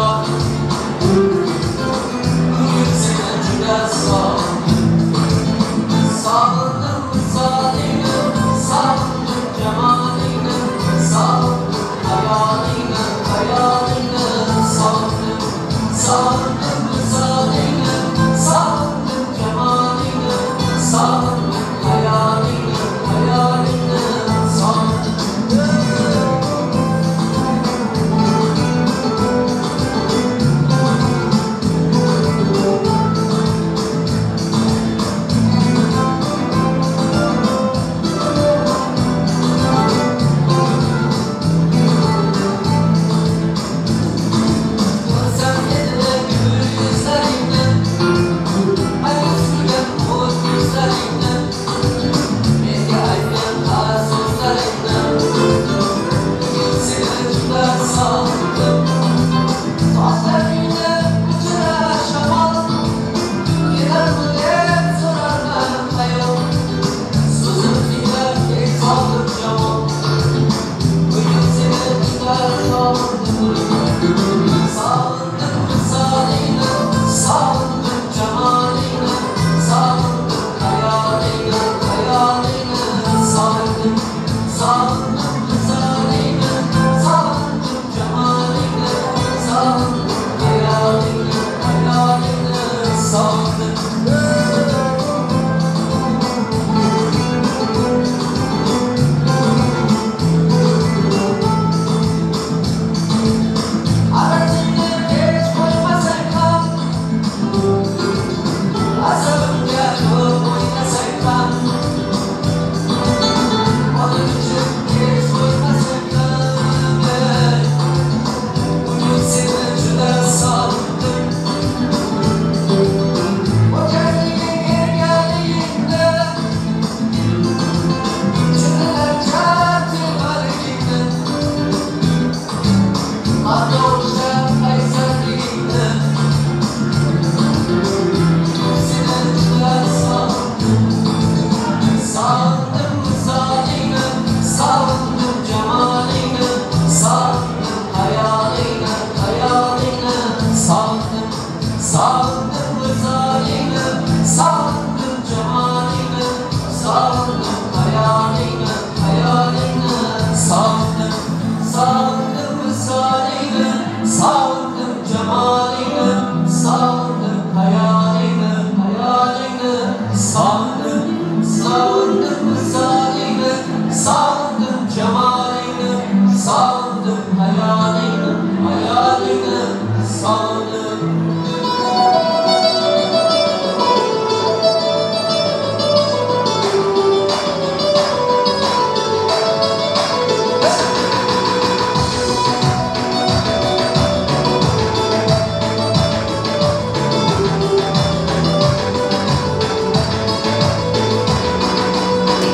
Sağlık.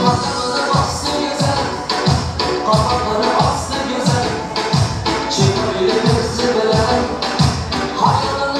Kafaları bastı güzel, kafaları bastı güzel. Çevirilir zirveler, hayalini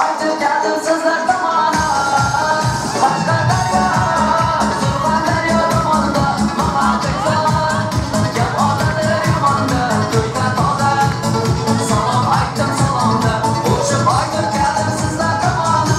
Aytıp geldim sizler tomana. Qashqadaryo, Surxondaryo tomonda maha chiqsa, gap otadi yomonda, to'yda toza. Salom aytdim salomda, qo'shib aytib keldim sizlar tomona.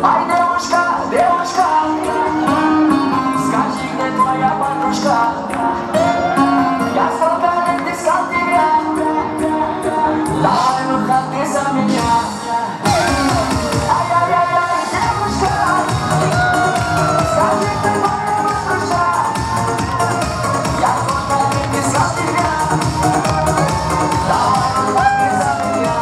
Ай, девушка, девушка, скажи, где твоя подружка? Я столько лет искал тебя, давай выходи за меня. Ай-яй-яй-яй, девушка, скажи, где твоя подружка? Я столько лет искал тебя, давай выходи за меня.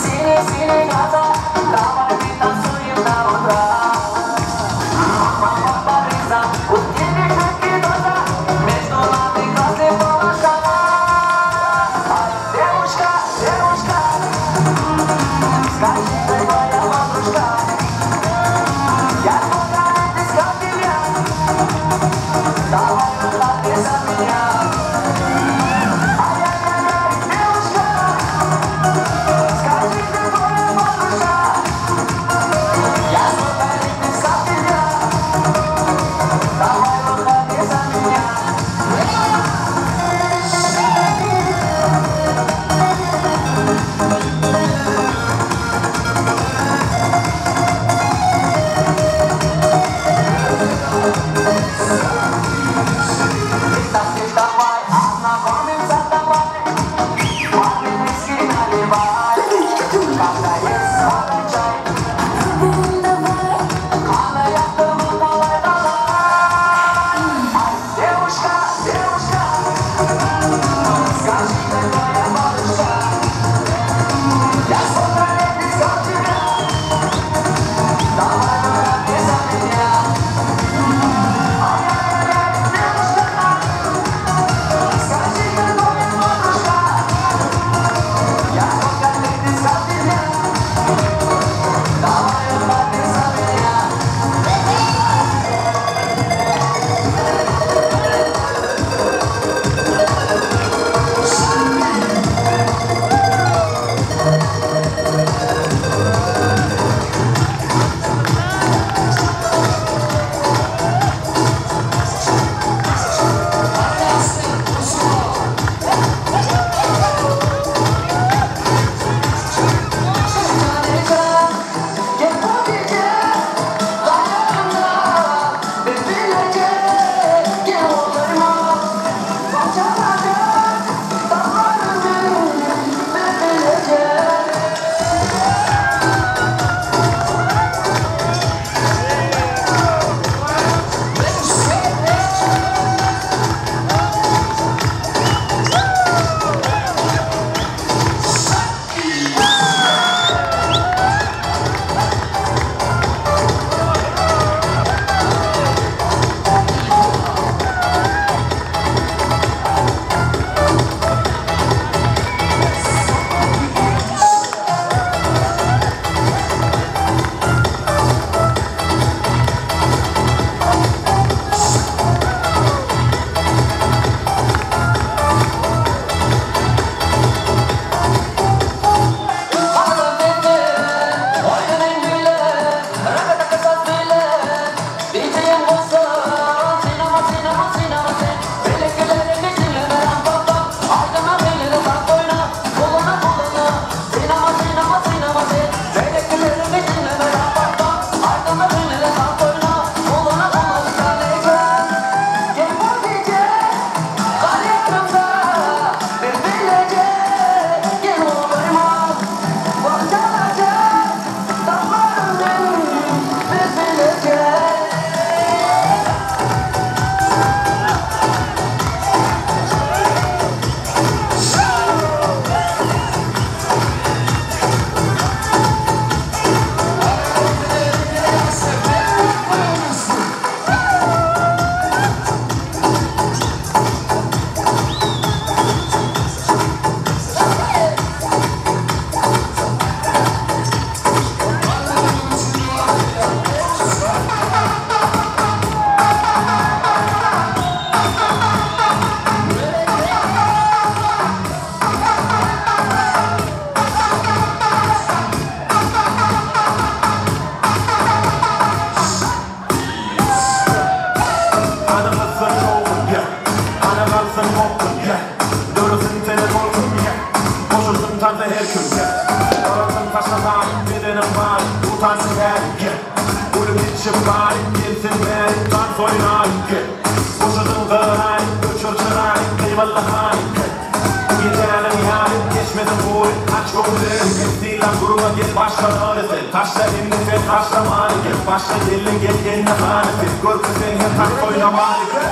Синий-синий глаза, давай танцуем до утра. Папа, у тебя крепкие глаза, между нами красный полоса. Ай, девушка, девушка, скажи, ты моя подружка. Я столько лет искал тебя, давай выходи за меня. Ай-яй-яй-яй, девушка, скажи, ты моя подружка. Я столько лет искал тебя, давай выходи за меня. Sultanyň bäri. Gülüp içip bary, gelsin bäri, tans oýnaýyk. Boşadyň gyraýy, öçür çyraýy, kybally haýy. Bu gijäniň ýary, geçmesin gury, aç göwünleri. Sylag gürrüňe gel, başlamaly sen. Taşla indi sen, taşlamaly gel. Başla gelin gel, indi hany sen. Görki sen hem tans oýnamaly gel.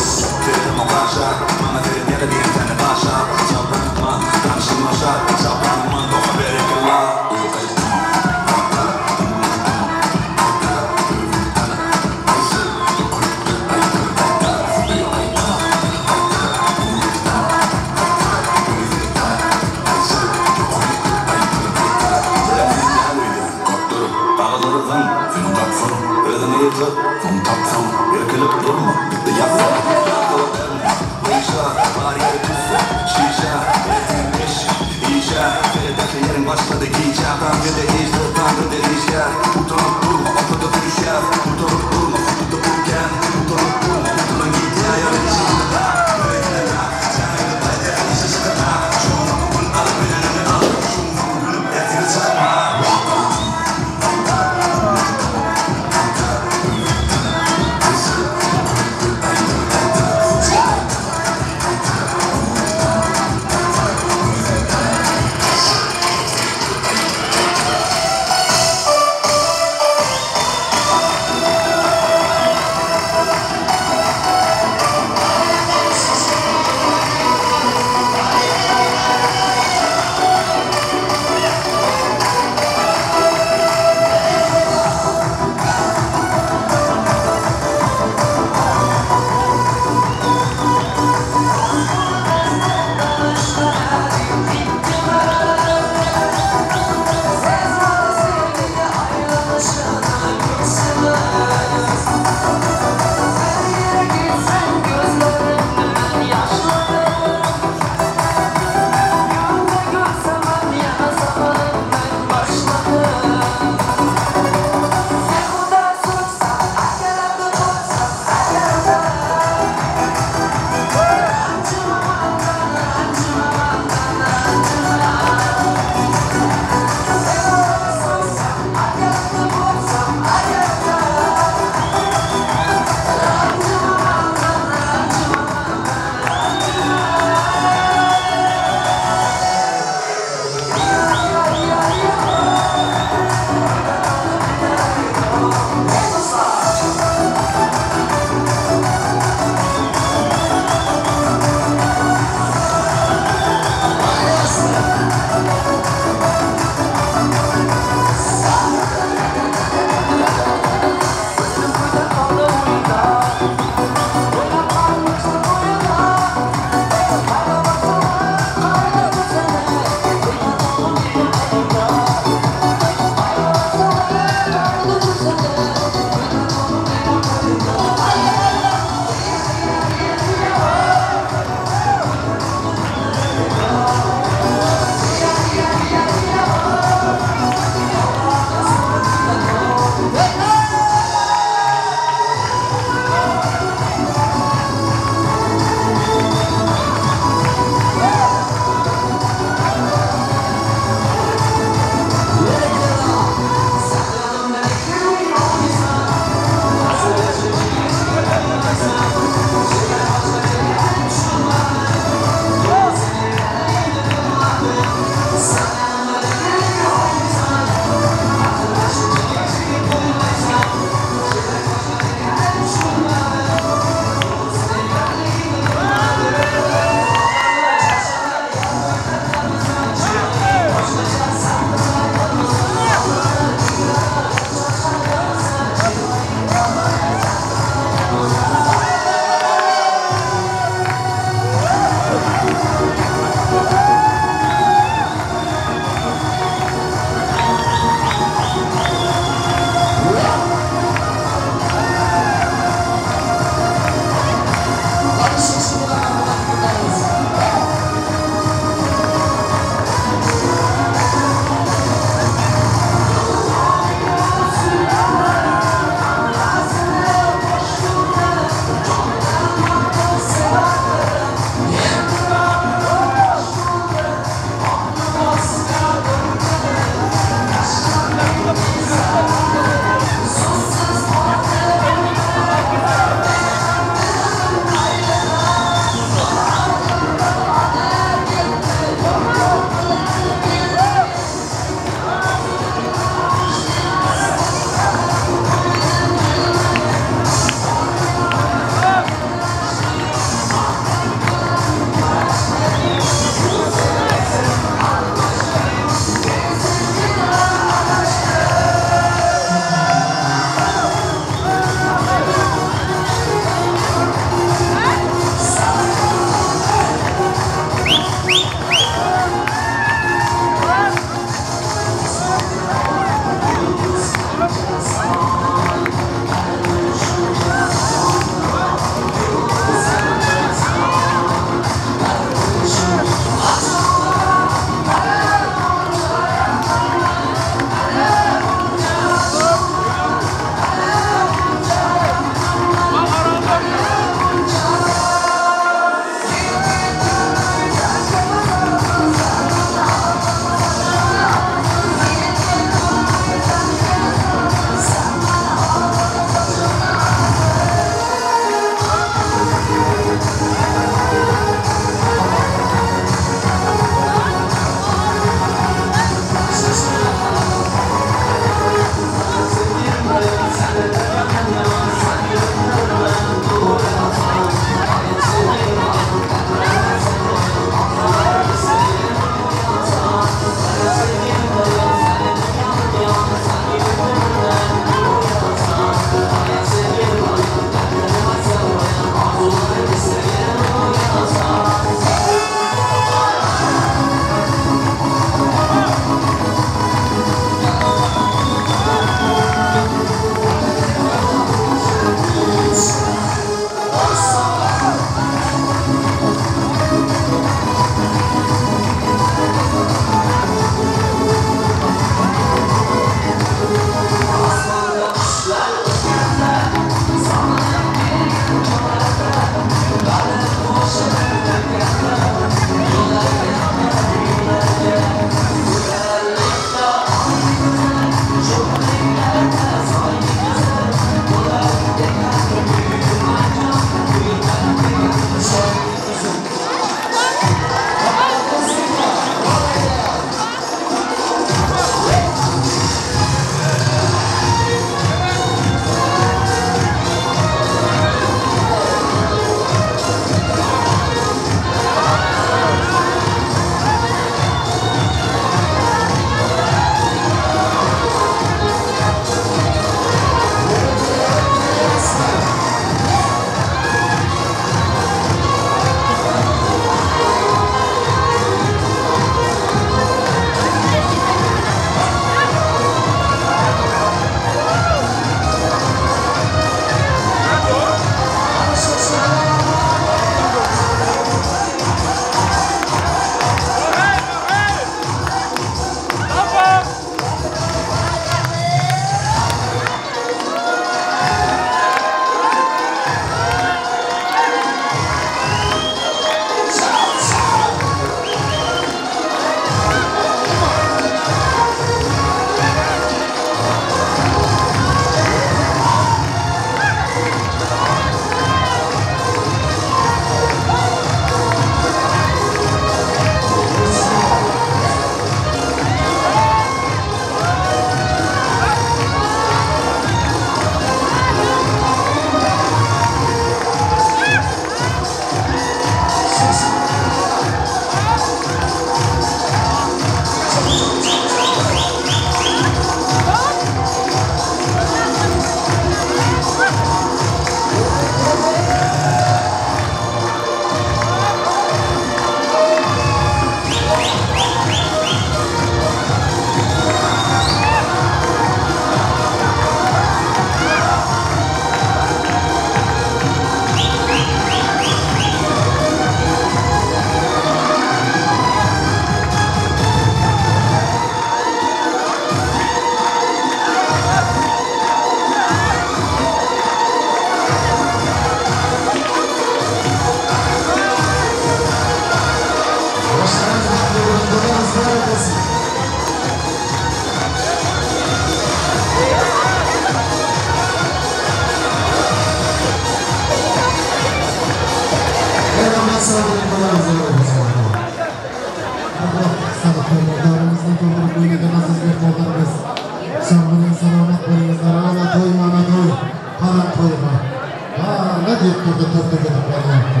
to'yga taklif etib qolyapti.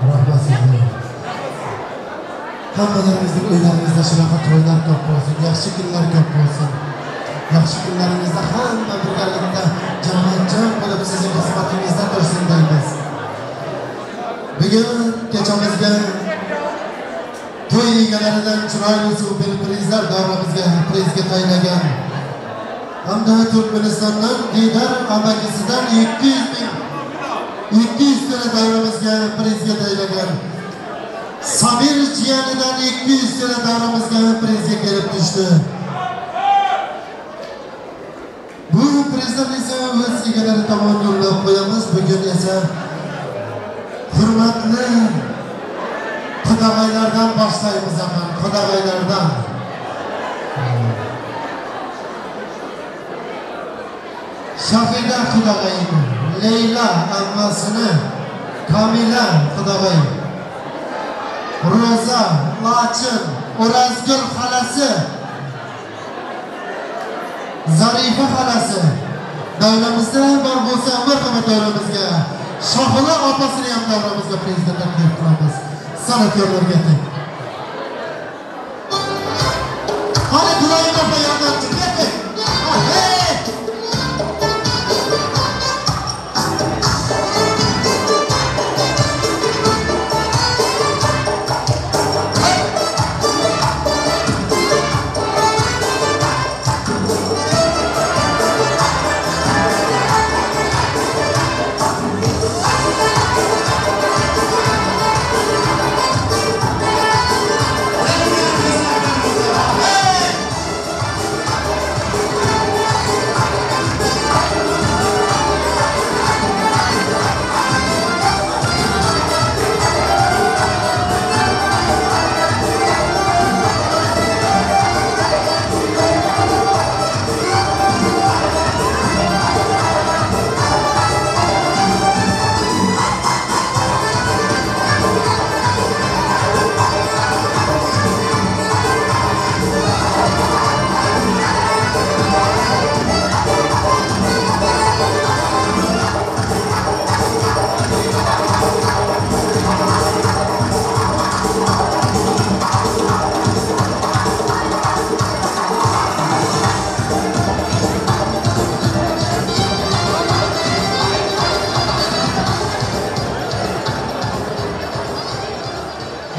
Rahmat sizga. Hammalaringizning uylaringizda shunaqa to'ylar ko'p bo'lsin, yaxshi kunlar ko'p bo'lsin. Yaxshi kunlaringizda hamma birgalikda jamoatjam bo'lib sizning xizmatingizda tursin deymiz. Bugun kechamizga to'y egalaridan chiroyli super prizlar davramizga prizga tayinlagan hamda Turkmanistondan Didar amakisidan 200 tona davramizga prizga tayinlagan Samir jiyanidan 200 tona davramizga prizga kelib tushdi. Bu prizlarni esa o'z egalari tomon yo'llab qo'yamiz. Bugun esa hurmatli qudag'aylardan boshlaymiz axir, qudag'aylardan. Shafida qudag'ayni, Leyla ammasini, Kamila qudag'ay, Ro'za, Lachin, O'razgul xalasi, Zarifa xalasi davramizda bor bo'lsa, marhamat davramizga. Shohila opasini ham davramizga prezident taklif qilamiz. San'atkorlarga tek. Qani Gulayim opa yordam chiqyapti. Hey!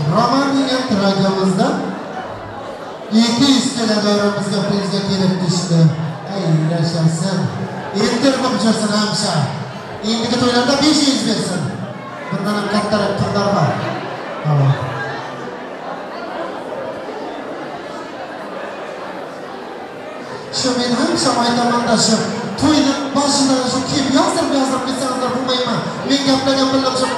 Roman degan trakamizda 200 tona davramizga prizga kelib tushdi. Ay, yashasin. Entir qilib yursin hamsha. Endigi to'ylarda 500 bersin. Bundan ham kattaroq pullar bor. Tamam. Shu men hamsha aytamanda shu to'yni boshidan shu kelib yozdirib yozdirib ketsangizlar bo'lmayman. Men gaplagan bilan shu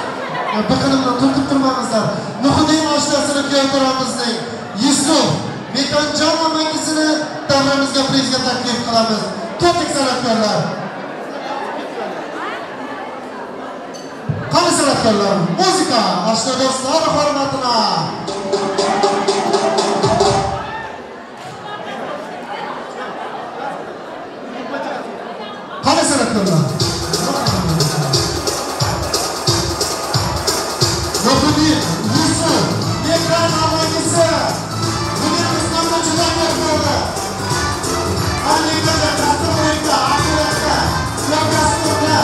biqinimdan turtib turmangizlar. Nuhiddin oshnasini kuyovtoramizning Yusuf Mekonjon amakisini davramizga prizga taklif qilamiz. Ketdik san'atkorlar. Qani san'atkorlar, muzika oshna do'stlar hurmatina. Qani san'atkorlar. Nuhiddin, Yusuf, Mekon amakisi bugun Islomda juda ko'p bo'ldi. Anlikada, Qasrimlikda, Aqlakda, Yokasturda.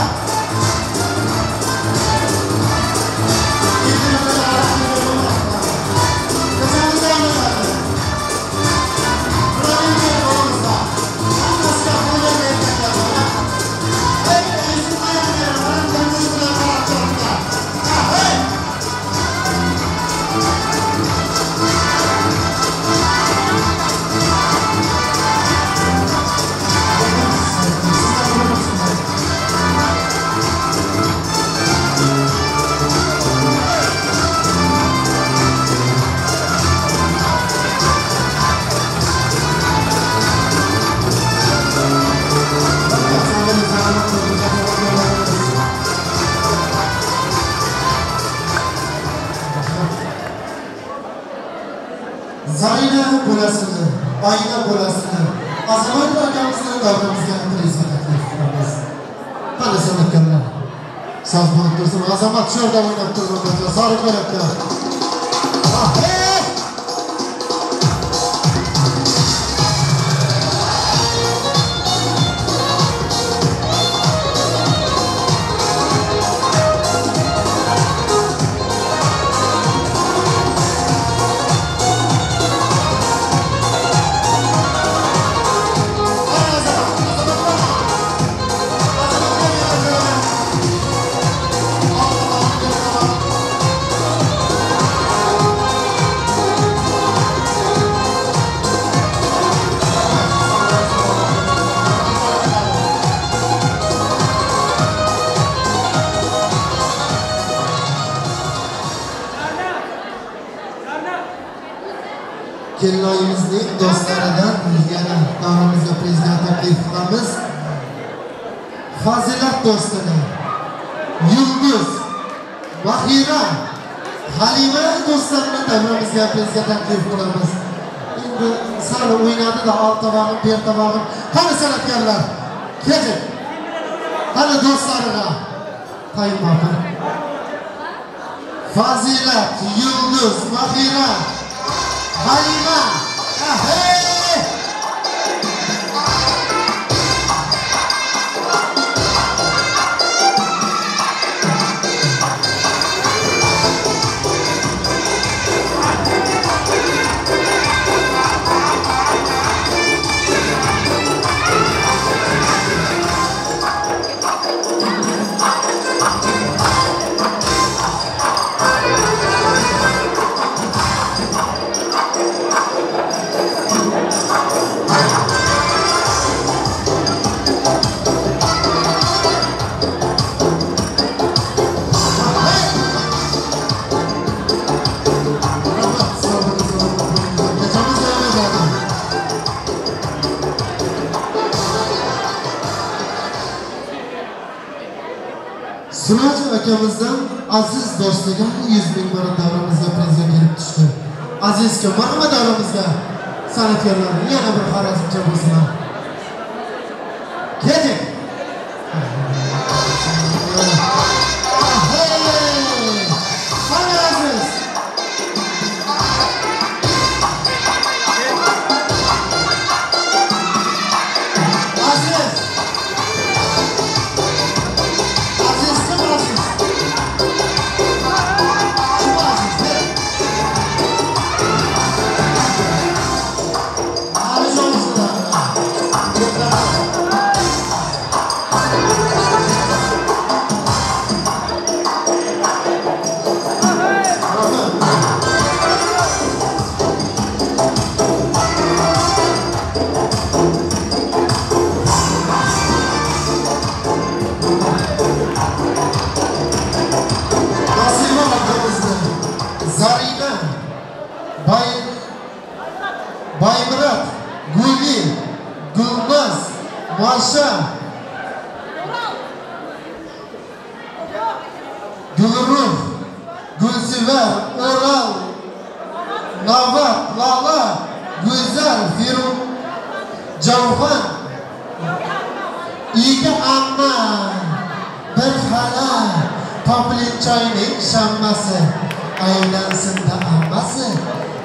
Zarina bo'lasini, Oyna bo'lasini, Azamat akamizni davramizga prizga taklif qilamiz. Qani san'atkorlar, Saz bolup dursun. Azamat şu ýerde oýnap dursun. Sary köýnekde. Ah, hey! Kelinoyimizning do'stlaridan yana davramizga prezident taklif qilamiz. Fazilat do'stini Yulduz, Mahira, Halima do'stlarini davramizga prezident taklif qilamiz. Endi sal o'ynadi-da, old tomog'im, ber tomog'im. Qani san'atkorlar? Keling. Qani do'stlariga? Tayinboqi. Fazilat, Yulduz, Mahira, Halima. Ahey! Gecemiz devam edadi. Siroj akamizdan aziz do'stiga 100 ming marta davramizga prezident kelib tushdi. Azizga marhamat davramizga san'atkorlar yana bir xorazmcha bo'lsinlar. Keling. Ahey! Qani Aziz? Aziz! Aziz kim Aziz? Kim Aziz? Ali olsun. Nasiba akamizni Zarina, Bay Baymurat, Guli, Gulnaz, Masha, Gulruh, Gulsevar, Oral, Navat, Lala, Go'zal, Firu, Javhan, Ega amma, bir hala, Toplinchoyning shammasi, aylansin-da ammasi.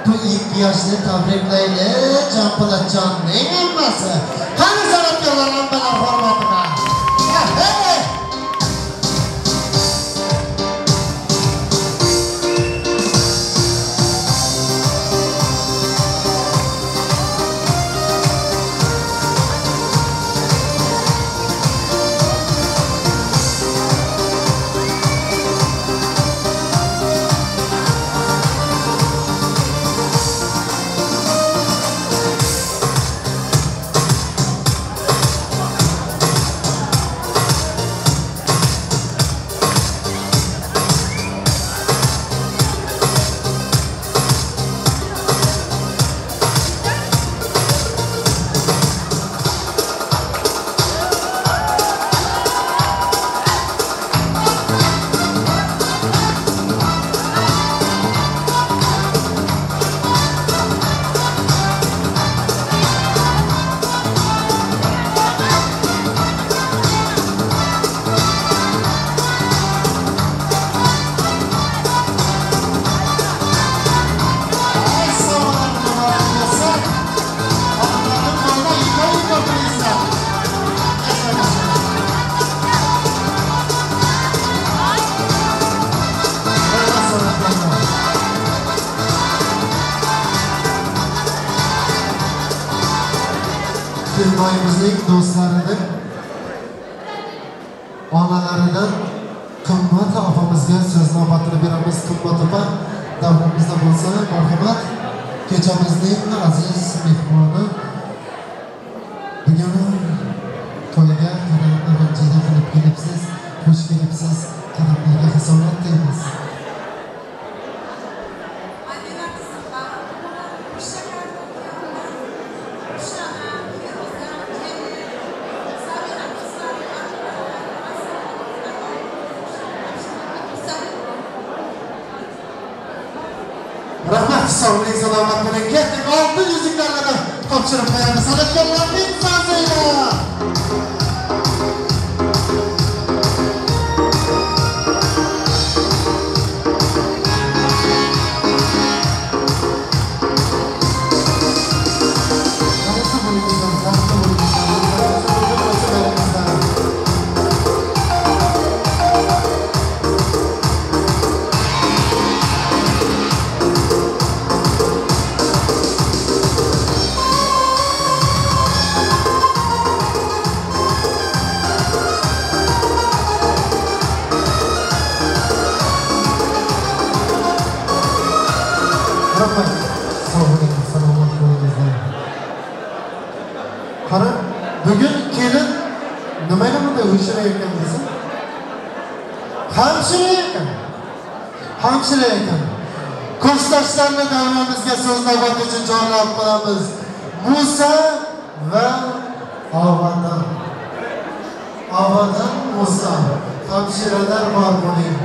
Bu ikki yoshni tabriklayli, Jampilatjonning ammasi. Qani san'atkorlar ammalar hurmatiga. Hey! to'yimizning do'stlarining onalaridan Qimmat opamizga so'z navbatini beramiz. Qimmat opa davramizda bo'lsa, marhamat. Kechamizning aziz mehmoni bugun to'yga qadamni ranjida qilib kelibsiz, xush kelibsiz, qadamlarga hasorat deymiz. Rahmat, sog' bo'ling, salomat bo'ling. Ketdik, oltin yuzuklarni topshirib qo'yamiz. San'atkorlarning sozinglar. Rahmat. Sog' bo'ling, salomat bo'lingizlar. Qara, bugun kelin nimaga bunday o'shirayotgan desa? Hamshira ekan. Hamshira ekan. Kursdoshlarni davramizga so'z navbati uchun chorlab qolamiz. Musa va Ovadan. Ovadan Musa. Hamshiralar bor bo'ling.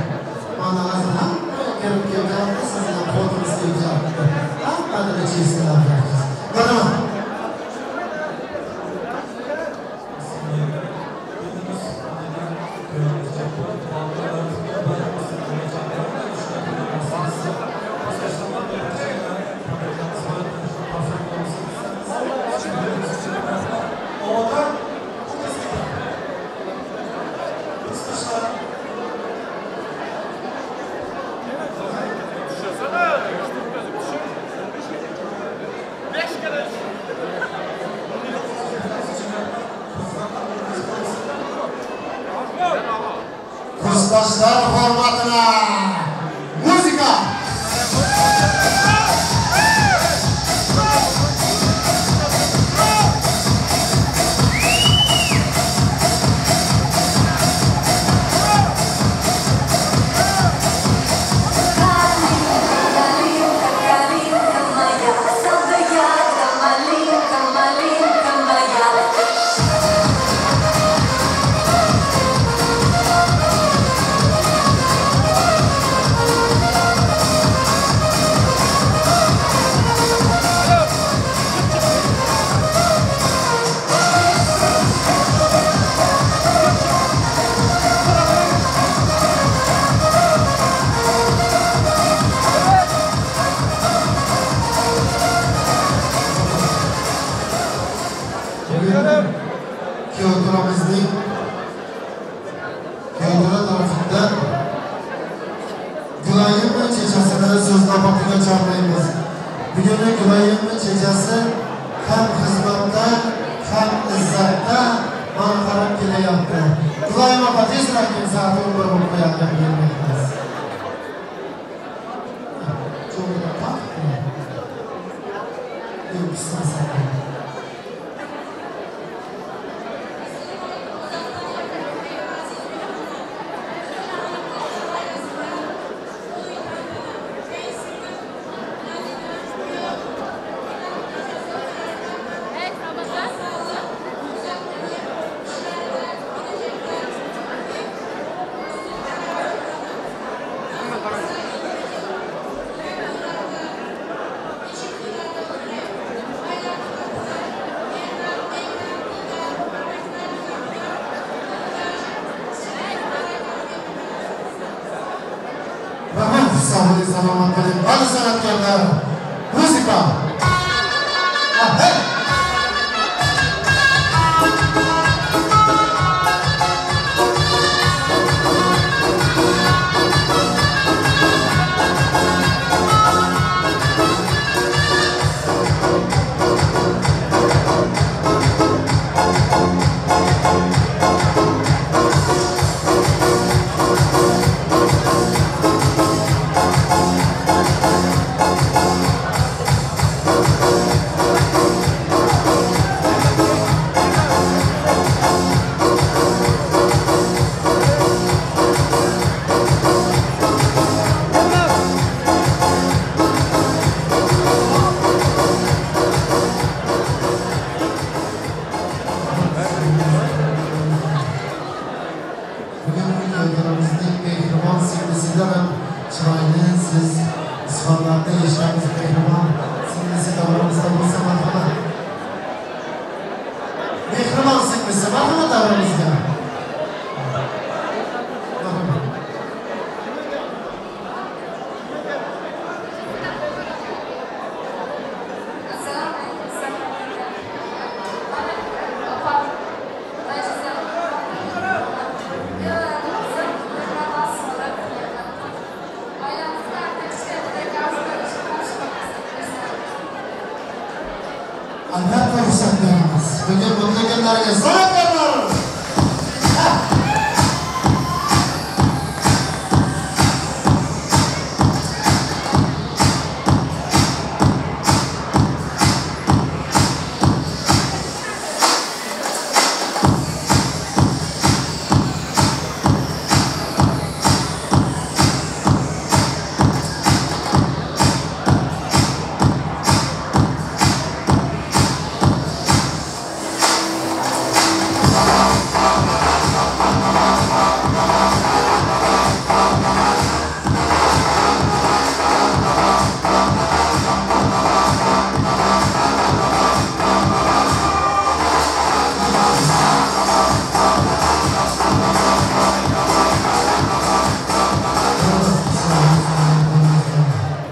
Mana hozir hamma kirib kelyapti, sizlar qo'lingiz kelyapti. Hammadini chesinglar. Marhamat. Kursdoshlar hurmatina muzika. Калинка моя, солнце-ягода, малинка, малинка моя. Bugun kuyovto'ramizning kuyovto'ra tarafidan Gulayim chechasini so'z navbatiga chorlaymiz. Bugun Gulayim chechasi ham xizmatda, ham izzatda mana qarab kelyapti. Gulayim opa tezroq kelsa, soat 11 bo'lib qo'yadi bermaymiz. Rahmat, sog' bo'ling, salomat bo'ling. Barcha san'atkorlar, muzika. Hey! Qurbon singlisi, marhamat davramizga. Albatta ruxsat beramiz. Bugun mutlu kunlarga san'atkorlar!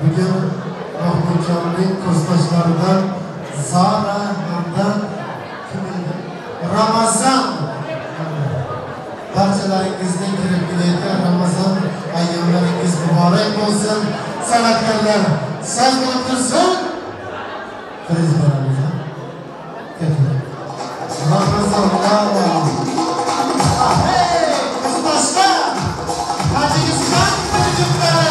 Bugun Mahmudjonning kursdoshlaridan Zara hamda kim edi? Ramazon. Barchalaringizning kirib kelayotgan Ramazon ayyomlaringiz muborak bo'lsin. San'atkorlar soz bo'lib tursin. Priz beramiz. ha? Ketdik. Ramazon Lala. Hey, kursdoshlar! Tojikiston burgutlari!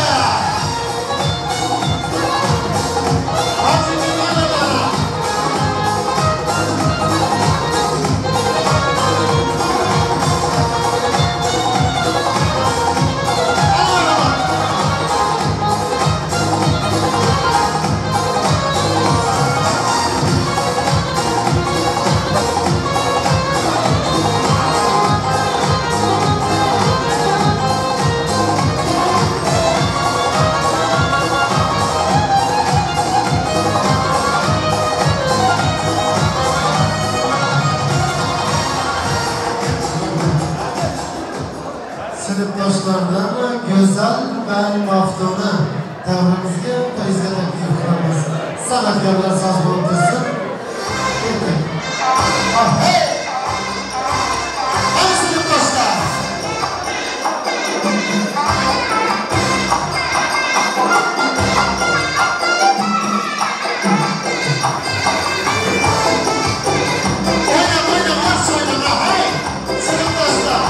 Sinfdoshlardan go'zal va maftuna davrimizga to'yizga taklif qilamiz. San'atkorlar soz bo'lib tursin. Ketdik. Ah, hey! Qani sinfdoshlar? O'yna, o'yna, marsh o'yna, hey! Sinfdoshlar!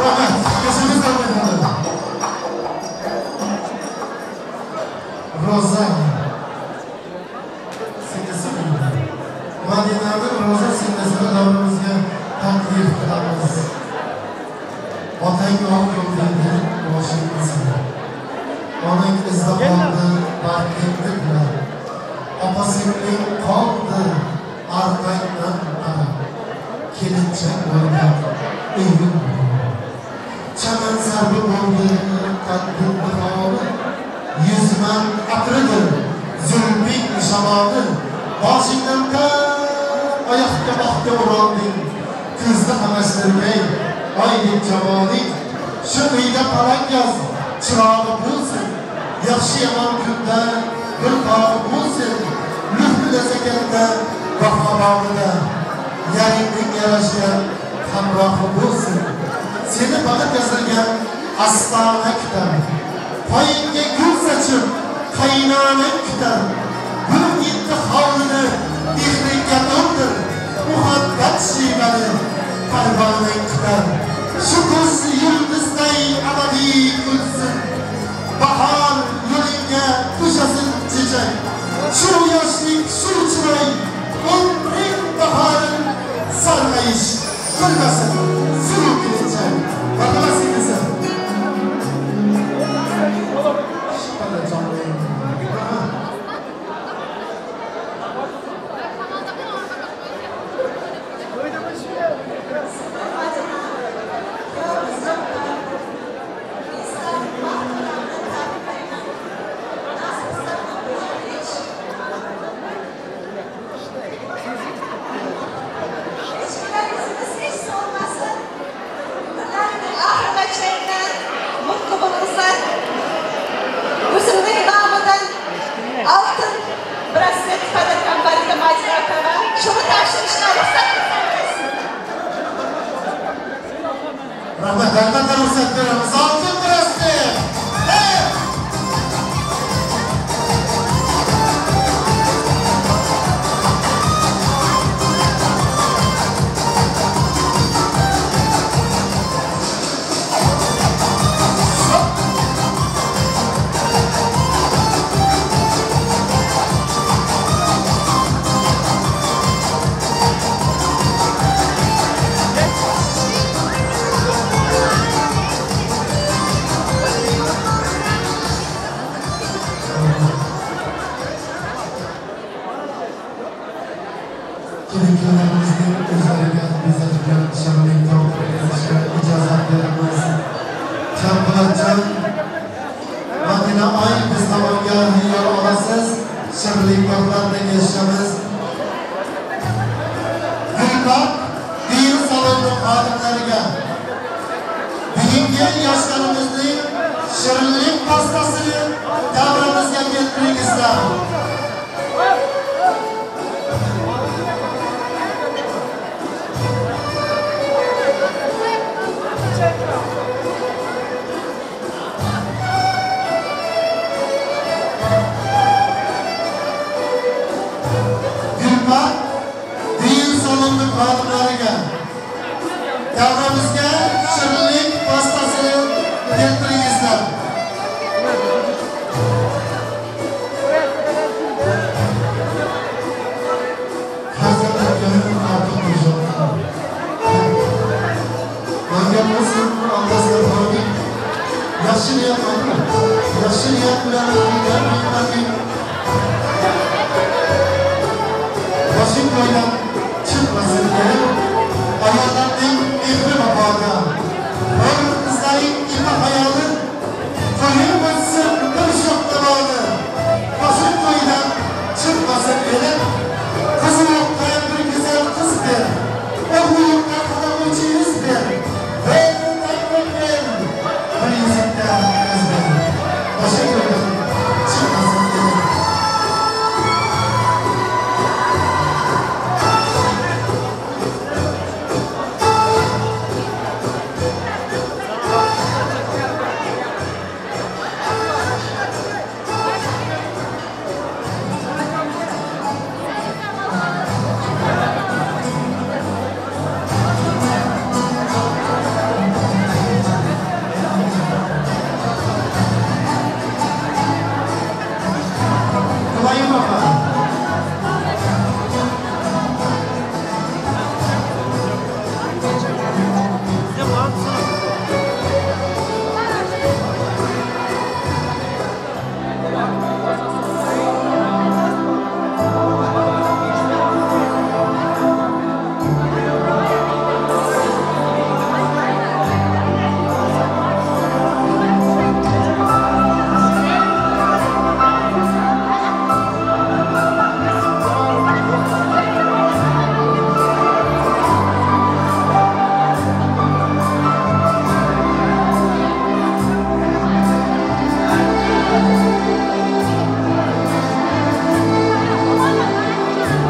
Rahmat, ko'zimiz o'ynadi. Roza singlisi Madinani Roza singlisini davrimizga taklif qilamiz. Otang oq yo'lda boshing izida. Onang izda qoldi baxtingni bilan. Opa singling qoldi arqangdan qarab. Kelinchak bo'lgan uying Chaman sarbi bo'ldi qadding niholi. Yuzman atridir zulming shamoli. Boshingdan qar oyoqqa baxtga o'ralding. Ko'zni qamashtirmay oydek jamoling. Shu uyda palang yoz chirog'i bo'lsin. Yaxshi yomon kunda bir tog'i bo'lsin. Luhni lazakatda vafo bog'ida yaringning yarashgan hamrohi bo'lsin. Seni baxt yozilgan astona kutar. Poyingga gul sochib qaynonang kutar. Bu yetti hovlini mehringga to'ldir. Muhabbat shevali parvonang kutar. Shu ko'z yulduzday abadiy kulsin. Bahor yo'lingga to'shasin chechak. Shu yoshlik, shu chiroy umring bahorin sarg'ayish qilmasin. Suluv kelinchak. Marhamat singlisi. Shipala jonli. Qarsak beramiz. Oltin plastik. Hey! Kelinlerimizning o'zlariga bezatilgan shirinlik tortlarga ijozat beramiz. Chambulatjon, Madina oy biz tomonga yo'l olasiz. Shirinlik tortlarni eshitamiz. Gulbaq din saloni xodimlariga bugungi yoshlarimizning shirinlik pastasini davramizga keltiringizlar. Gülpak düğün salonunun xodimlariga davramizga shirinlik pastasini keltiringizlar. Yaxshi niyat bilan, yaxshi niyat bilan o'tgan boshing to'ydan chiqmasin deb, ayollarning mehri vafoga, bir qizlarning ilmi hayoli, to'ying bo'lsin bir sho'x davoni, boshing to'ydan chiqmasin deb, qizi yo'qqa bir go'zal qiz ber, o'g'li yo'qqa qalamuvchi yuz ber, bir ber, bir yuzikda ko'z ber, boshing to'ydan chiqmasin deb. Kulayım opa.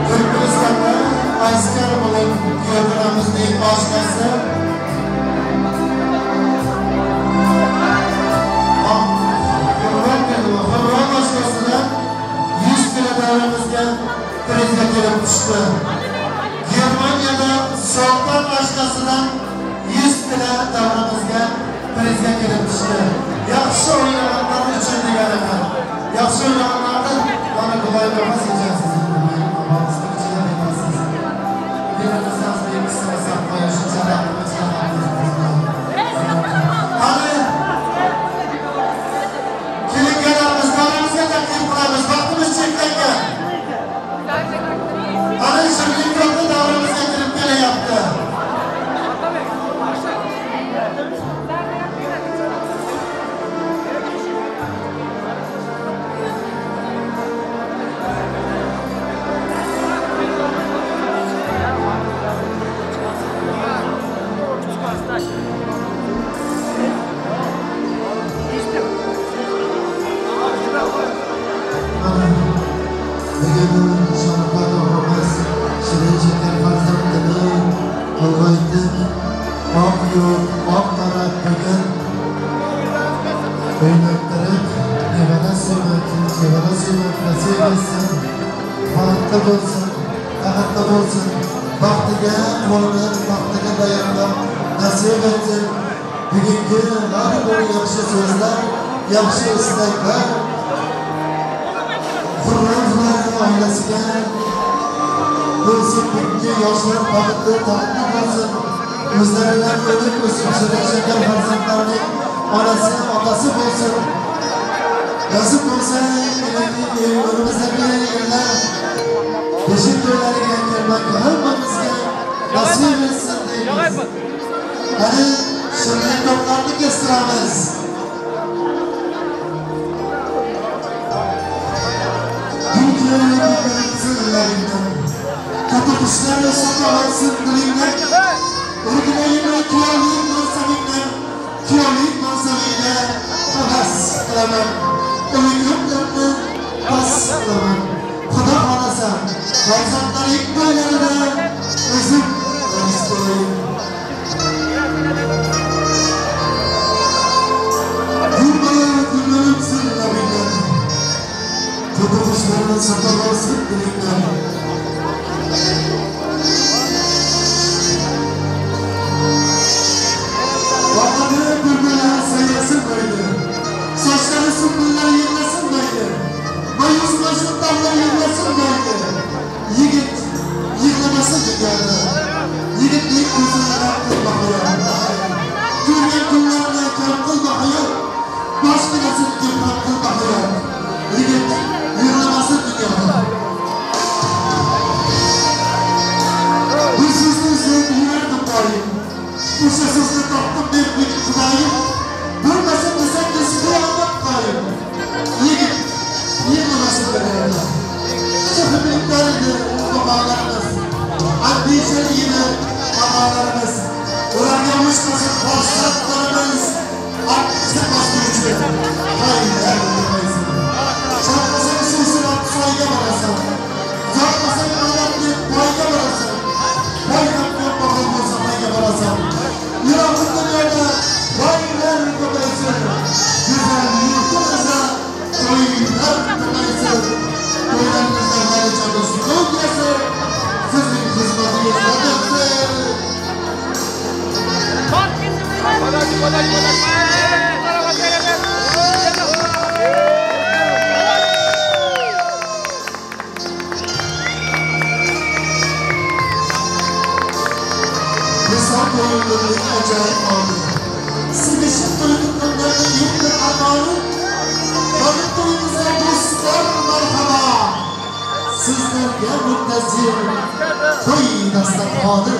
Türkmenistan'da asker bo'ling kuyovlarimizning oshnasi Xirvon oshnasidan 100 kilo davramizga prizga kelib tushdi. Germaniyada Sulton oshnasidan 100 kilo davramizga prizga kelib tushdi. Yaxshi o'ynaganlar uchun degan ekan. Yaxshi o'ynaganlarni mana Gulayim opa sechasiz. Hadi kelinlarimiz davramizga taklif qilamiz. Vaqtimiz cheklangan. Ana shirinlik torti davramizga kirib kelyapti. Öýlendirip, nebere söýmek, çebere söýmek nesip etsin. Bagtly bolsun, rahatly bolsun. Bagtyýar bolmak, bagtyga daýanmak nesip etsin. Bugungi har bir yaxshi so'zlar, yaxshi istaklar Xurramovlarning oilasiga bo'lsin. Bugungi yoshlar baxtli, taxtli bo'lsin. O'zlaridan o'lib o'sib shirin shakar farzandlarning onasi, otasi bo'lsin. Nasib bo'lsa, önümüzdeki yıllar beşik to'ylariga kelmak hammamizga nasib etsin deymiz. Hadi shirinlik tortlarni kestiramiz. Katı kuşlar satamasın dilingdan. O'rginayimni kuyovlik mansabingdan, kuyovlik mansabingga havas qilaman. O'yinlarni bas qilaman. Xudo xohlasa, farzandlaring to'ylarida o'zim rais bo'layin. Gulmayin labingdan. To'ti qushlarni sotib olsin dilingdan. Bağladığı bülbüller sayasın böyle. Saçları sümbüller yığlasın böyle. Mayus başlı dallar yığlasın böyle. Yigit yığlamasın dünyada. Yigitlik gözüne kılma hayat. Görgen günlerine kem kılma hayat. Başkasın kim kılma hayat. Yigit yığlamasın dünyada. Bir sözünü izleyip yürürdüm daim. O'sha so'zni topdim men buyuk Xudoyim. Bo'lmasin desangiz qiyomat qoyim. Yigit yig'lamasin dunyoda. Sohibliklar edi bobolarimiz. Andishali edi bobolarimiz. Ularga ushmasin farsatlarimiz. Bizni bostiruvchi toylar ko'paysin. Chopmasang suvsirab soyga borasan. Yoqmasang madad deb boyga borasan. Boy ham ko'p boqol bo'lsa qayga borasan. Iroqni dunyoda boylar ko'paysin. Go'zal yurtimizda to'ylar ko'paysin. To'ylarimizda g'alichamiz ko'paysin. Sizning xizmatingizda tursin. Misal to'yimning ajoyib oni. Sevishib to'y tutganlarning yo'qdir armoni. Bugun to'yimizga do'stlar marhabo. Sizlarga muntazir to'y dasturxoni.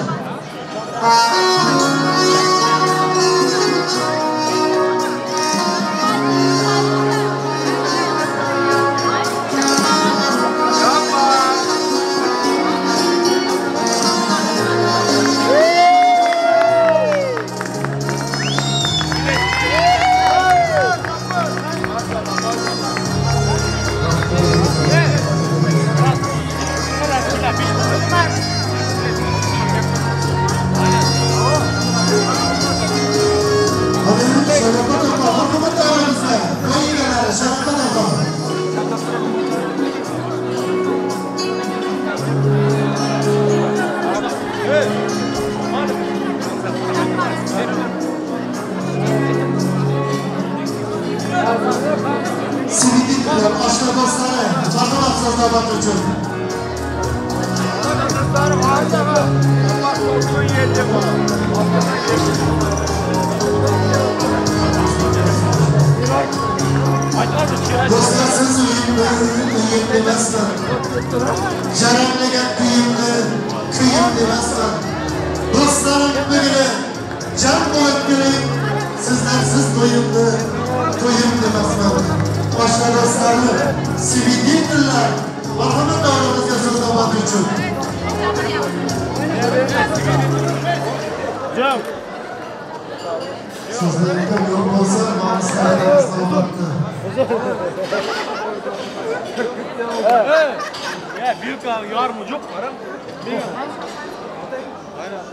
Dostlarsız uyumlu, uyum demezsen. Jaranlagan kuyumni kuyum demezsen. Dostlarım bugünü can bo'lib kuling, sizlarsiz to'yimni to'yim demasman. Boshqa do'stlarni sevindirdilar. Marhamat davramizga so'z navbati uchun. So'zlaringda yo'q bo'lsa, nomuslarimiz navbatda. Ya büyük yarmı yok var. Aynen.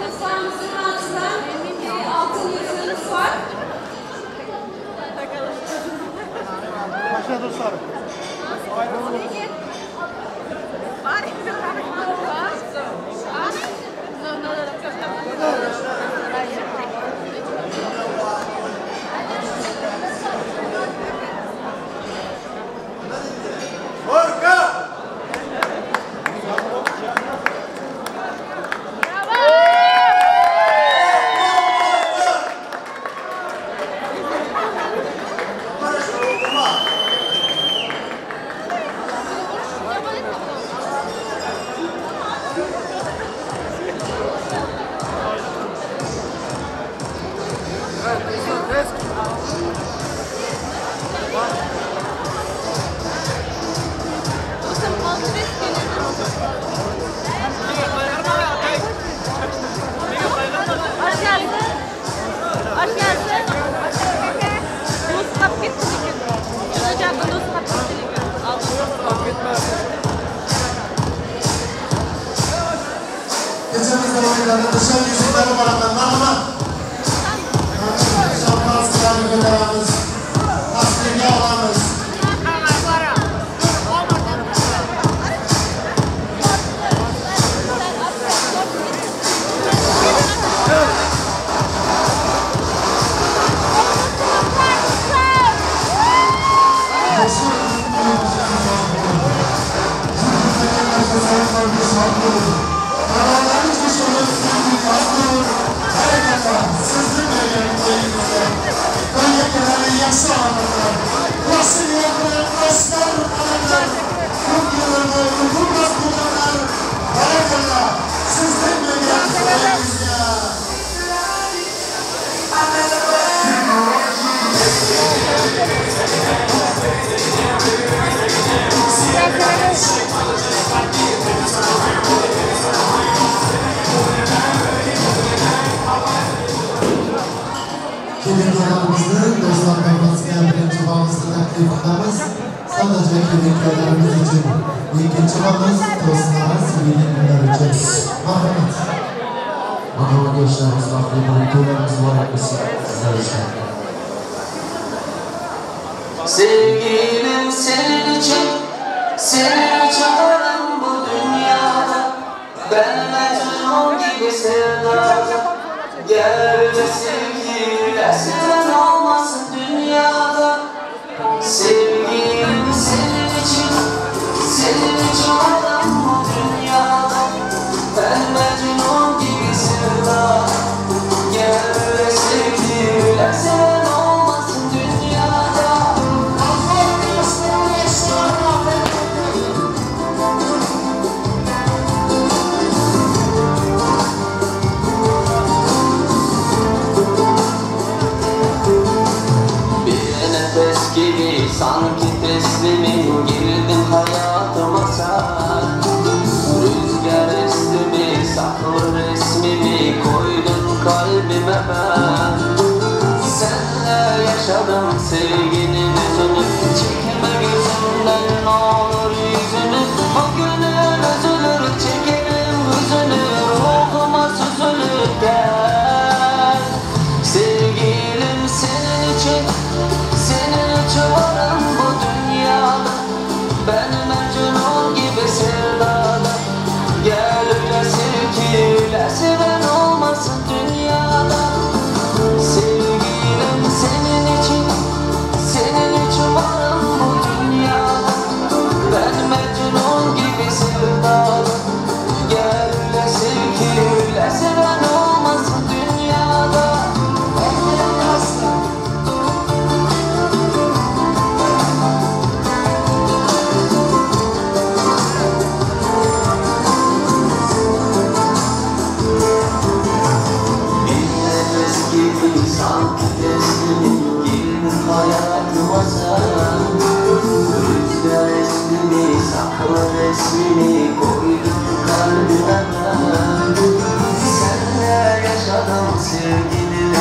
Dostlarımızın altında altın yüzüğümüz var. Başla dostlar. Orka! Hoş geldin. Hoş geldin. Dost qolib ketdi lekin. Shuni do'st qolib ketdi lekin. Kechamiz davomida nishon yuzuklari boraman. Marhamat. Shampanskilarni ko'taramiz. Tasvirga olamiz. Kelin-kuyovlarimizni do'stlar davrasiga birinchi valizni taklif qilamiz. Sadece kelin-kuyovlarimiz uchun. Ikkinchi valiz do'stlar, sevgililar uchun. Marhamat. Marhamat yoshlarimiz baxtli bo'ling, to'ylarimiz muborak bo'lsin sizlar uchun. Sevgilim senin için, senin için varım bu dünyada. Ben Mecnun gibi sevdada. Gel de sevgiyle sen olmasın dünyada. Sevgilim senin için, senin için varım bu dünyada. Ben Mecnun gibi sevdada. Gel de sevgiyle sen olmasın dünyada. Bir nefes gibi sanki teslimim, girdin hayatıma sen. Rüzgar esti mi, saklı resmimi koydun kalbime ben. Senle yaşadım sevginin hüzünü, çekme gözümden ne olur yüzünü. Bugünüm üzülür, çekerim hüzünü, ruhuma süzülür gel. Sevgilim senin için, senin için varım bu dünyada. Ben Mecnun gibi sevdada. Gel öyle sev ki öyle seven olmasın dünyada. Sevgilim senin için, senin için varım bu dünyada. Derdimi sakla resmini koydum kalbime ben. Senle yaşadım sevgilim,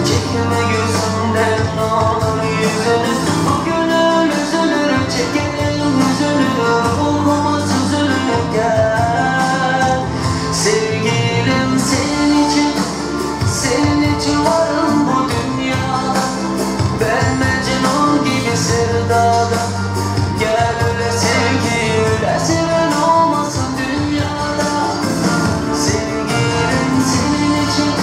çekme gözümden ne olur yüzünü. Bu gönül üzülür, çekerim hüzünü, ruhuma süzülür gel. Sevgilim senin için, senin için varım bu dünyada. Ben Mecnun gibi sevdada. Gel öyle sevgi, öyle seven olmasın dünyada. Sevgilim senin için,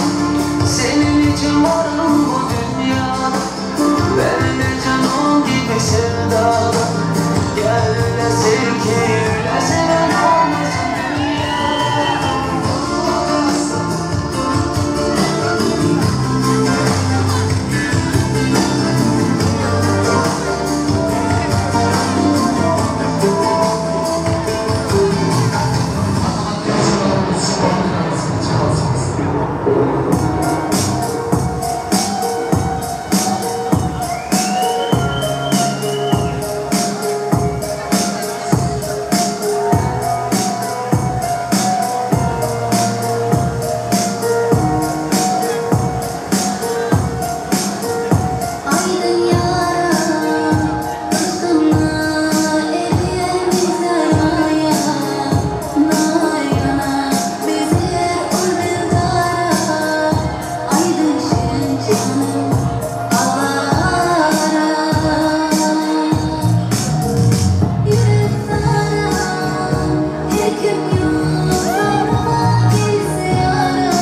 senin için varım bu dünyada. Ben Mecnun gibi sevdada. Gel öyle sevgi, öyle seven olmasın dünyada. Aydın yara, ışkınla eriyen zaraya, Nayrana bizi ol dara, Aydın şirin canım avara. Yürek zara, erkim yok, sabrıma gelse yara,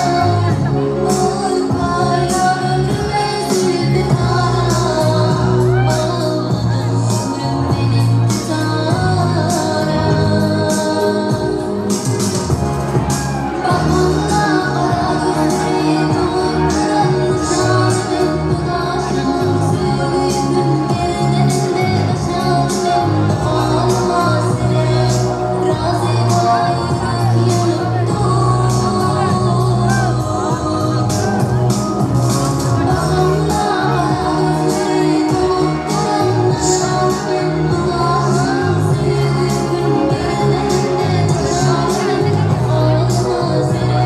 Boy paylar ömrüme zülfü kara, Bağladın ömrüm benim tutara. Bakma kara gözleri dolduran nişanım, bulaşım sevgilim gerdeninde taşanım, olmaz seni razı olay yürek yanıp dur. Bakma kara gözleri dolduran nişanım, bulaşım sevgilim gerdeninde taşanım, olmaz seni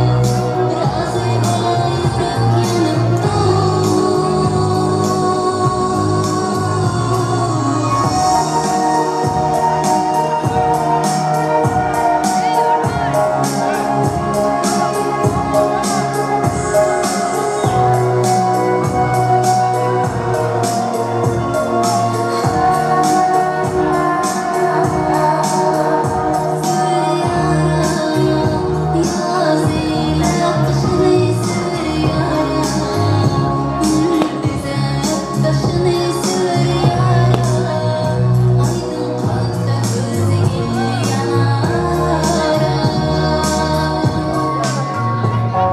razı olay yürek yanıp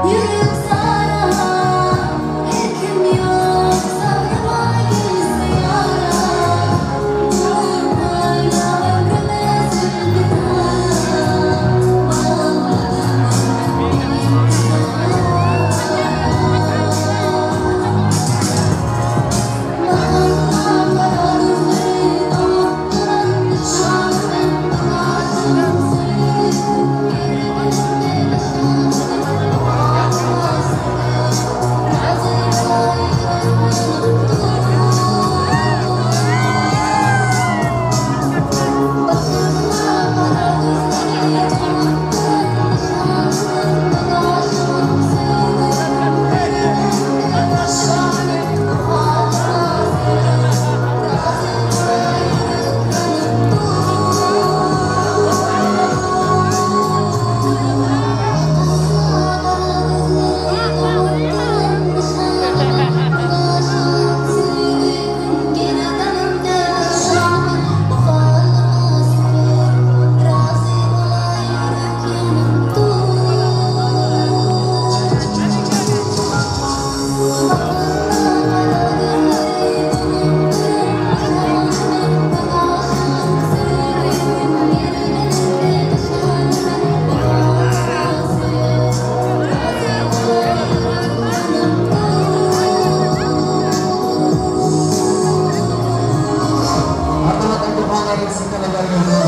Yürek zara, erkim yok, sabrıma gelse yara, Vurmayla ömrüme zülfü kara, Bağladım ömrüm benim Bakma kara gözleri dolduran nişanım, bulaşım sevgilim gerdeninde taşanım, olmaz razı olay yürek yanıp dur. Bakma kara gözleri dolduran nişanım, bulaşım sevgilim gerdeninde taşanım, olmaz razı olay yürek yanıp Marhamat, mikrofonlarimizni talabalarga.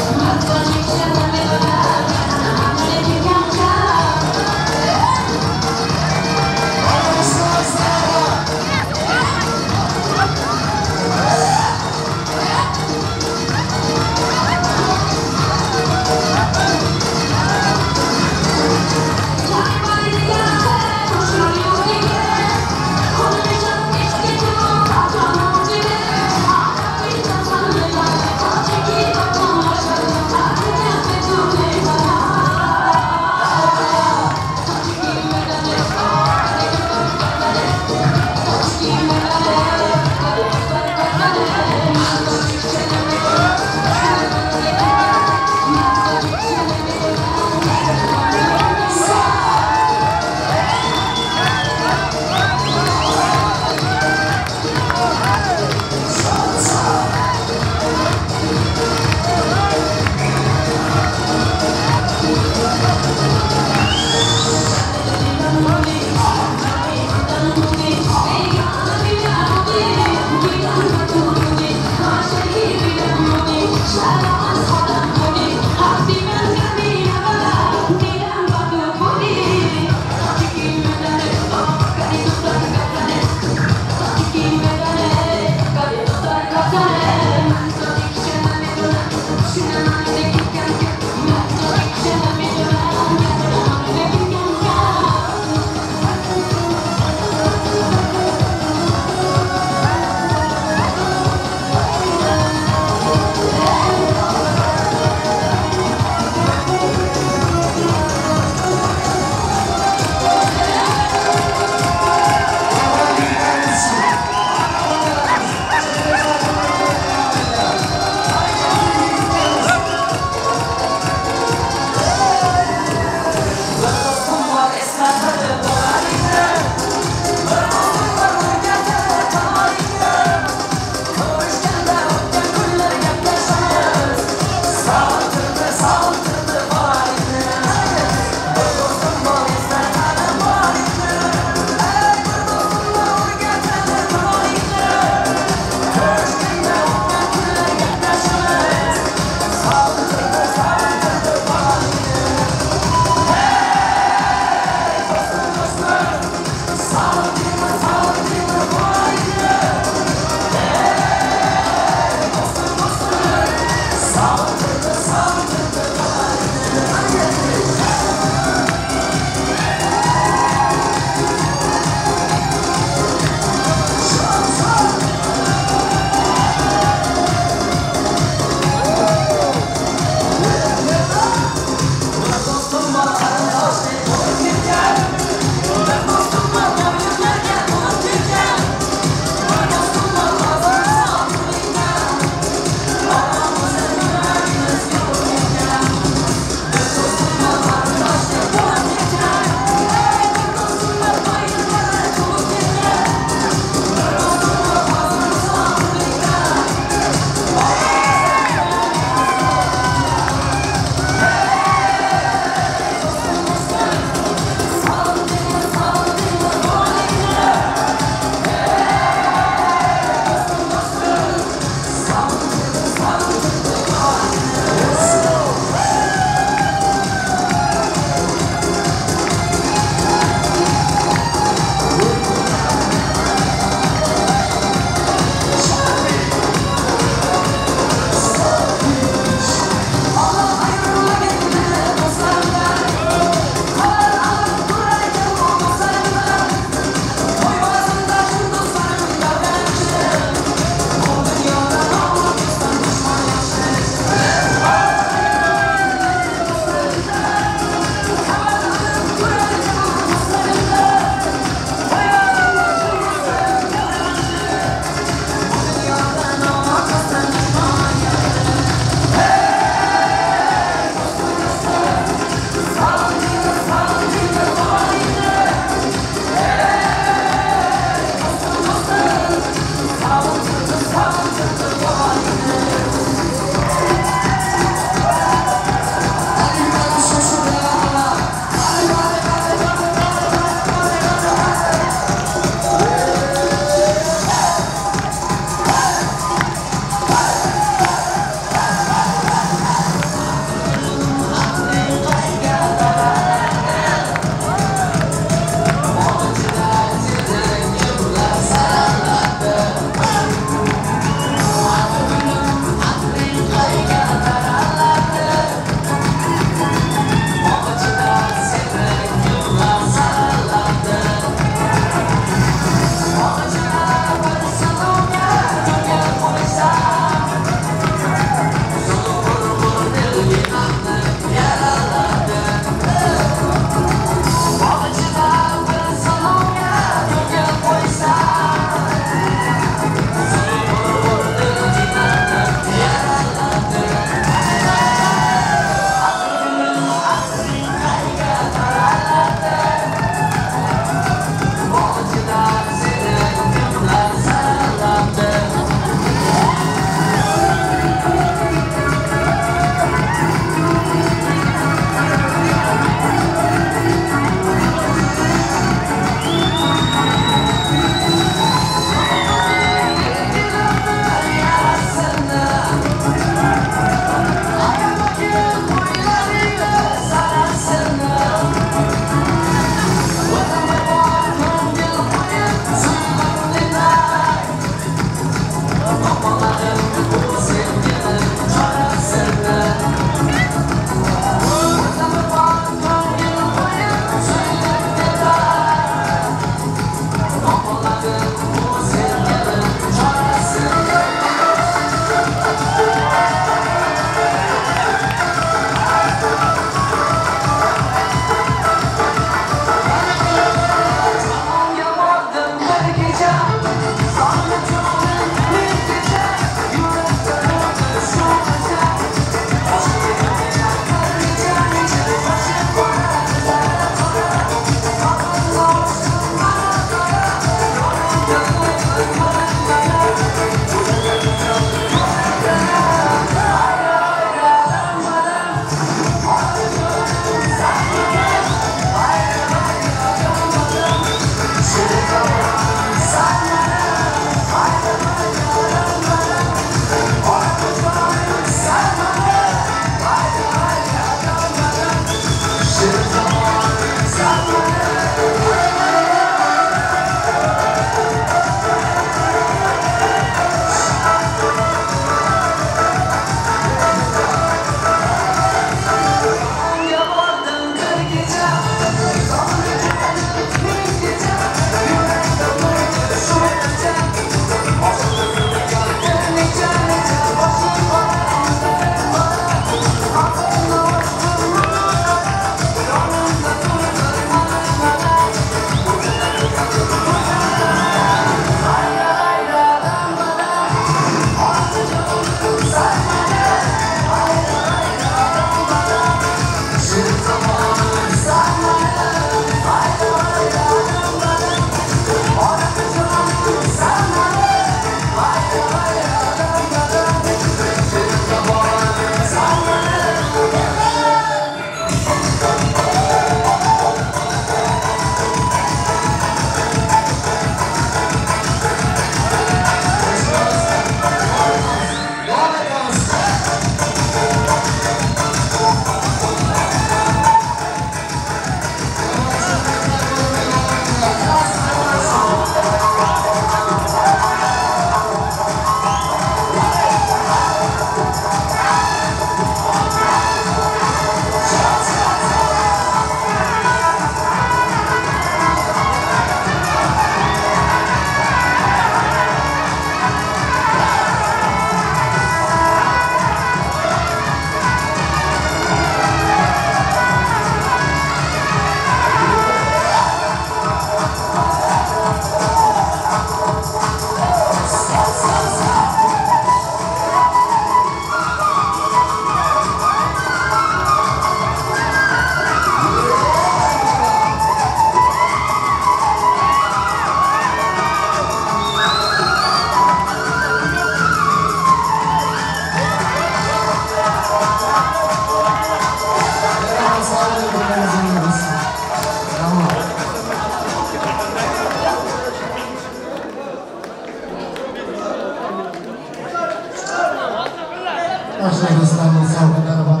Oshna do'stlarning sovg'alari bor.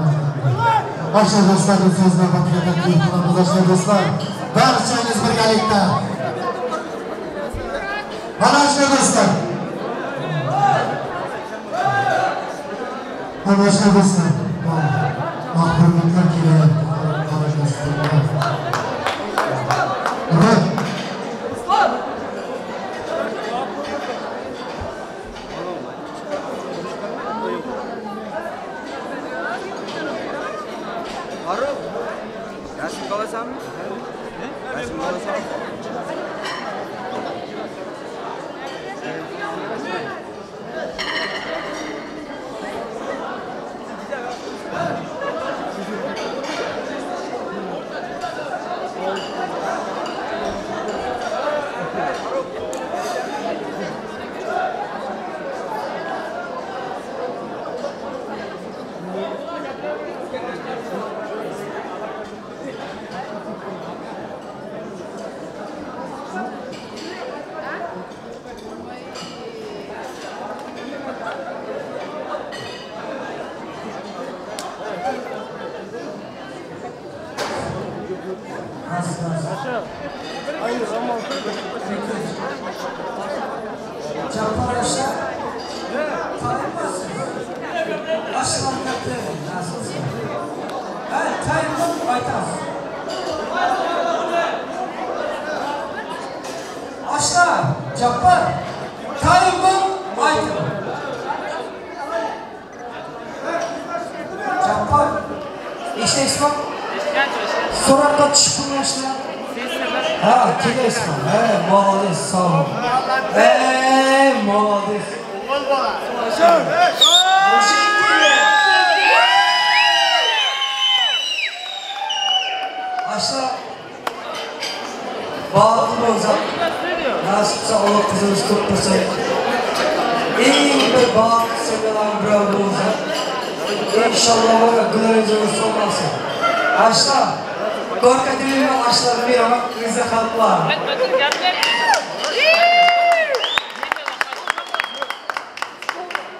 Oshna do'stlarning so'z navbatiga taklif qilamiz. Oshna do'stlar, barchangiz birgalikda. Mana oshna do'stlar. Mana oshna do'stlar. Oq burgutlar kelyapti. Rahmat. Farruh, rasmga olasanmi? Rasmga olasanmi? Cappar aka, tayinmisiz? Oshlarga tayin, nasılsın? Ha, tayinlab aytasiz. Oshlar, Jappar, tayinmi? Ayting. Jappar, eshityapsizmi? Suratga tushib qo'yishlar. Ha, kelyapsizmi? Ha, молодец, sog' bo'l. Ey, молодец. Oshlar, baxtli bo'lsin. Nasib qilsa Alloh qizimiz ko'p bo'lsin. Eng bir baxtli semyalarning biri bo'lsin. Inshaalloh güler solmasın. Oshlar, Gorka demayman, oshlar beraman, o'zi xalqlar.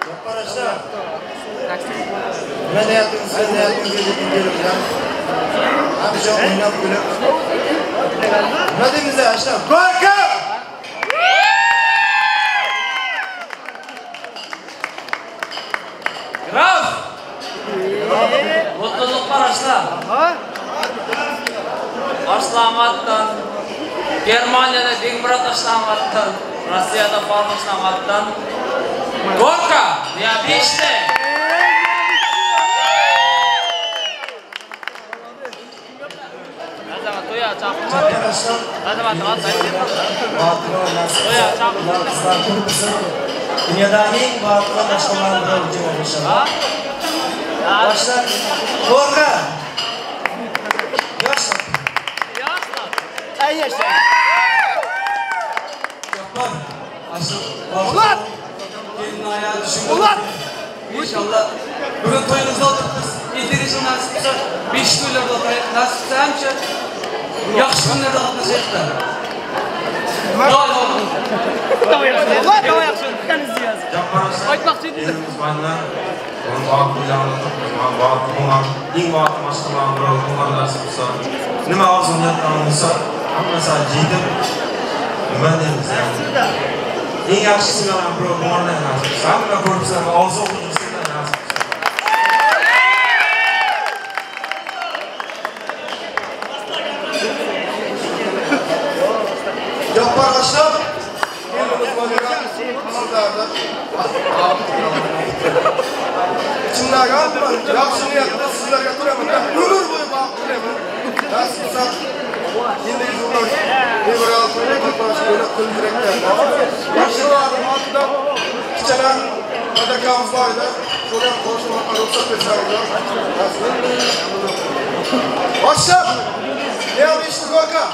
Jappar aka, nima niyatingiz, siz niyatingizga yetib kelibman. Hamisha o'ynab kulib. Nima deymiz aka? Gorka! Graf! Mutluluklar aşlar. Aşlamatdan, Germaniyada Begmurat Aşlamatdan, Rossiyada Farruh Aşlamatdan. Gorka! Необычный! Jappar aka, baxtli qizlar ko'p bo'lsin. Dunyodagi eng baxtli oshlarning biri bo'lib inshaalloh. Oshlar, Gorka! Yoshlar. Ey yoshlar. Jappar, oshlar. Kelin ayağı düşün. İnşallah bugün toyunuzda oturtuz. Ertagi nasib qilsa 5 to'ylarda o'tiraylik. Nasib qilsa ancha yaxshi kunlarda qatnashaylik. Jappar aka, elimiz mandan, onun baxtli baxtli bo'lgan, eng baxtli mashg'ulotlar biri bo'lgan nasib qilsa, nima orzu niyatlaring bo'lsa, hammasi yetib, nima deymiz? Eng yaxshisi bilan biri bo'lgan nasib qilsa, hamma ko'ribsizlar, orzu qilibsizlar nasib qilsa. Jappar aka, kelinimiz Madina, sizlarni ichimdagi hamma yaxshi niyatda sizlarga turaman. Umr bo'yi baxt tilayman. Nasib qilsa, endigi yillar fevral Yaxshilarning ortidan kichkina adakamiz bor edi. Shuni ham qo'shib ruxsat bersangizlar. Boshliq, необычный горка.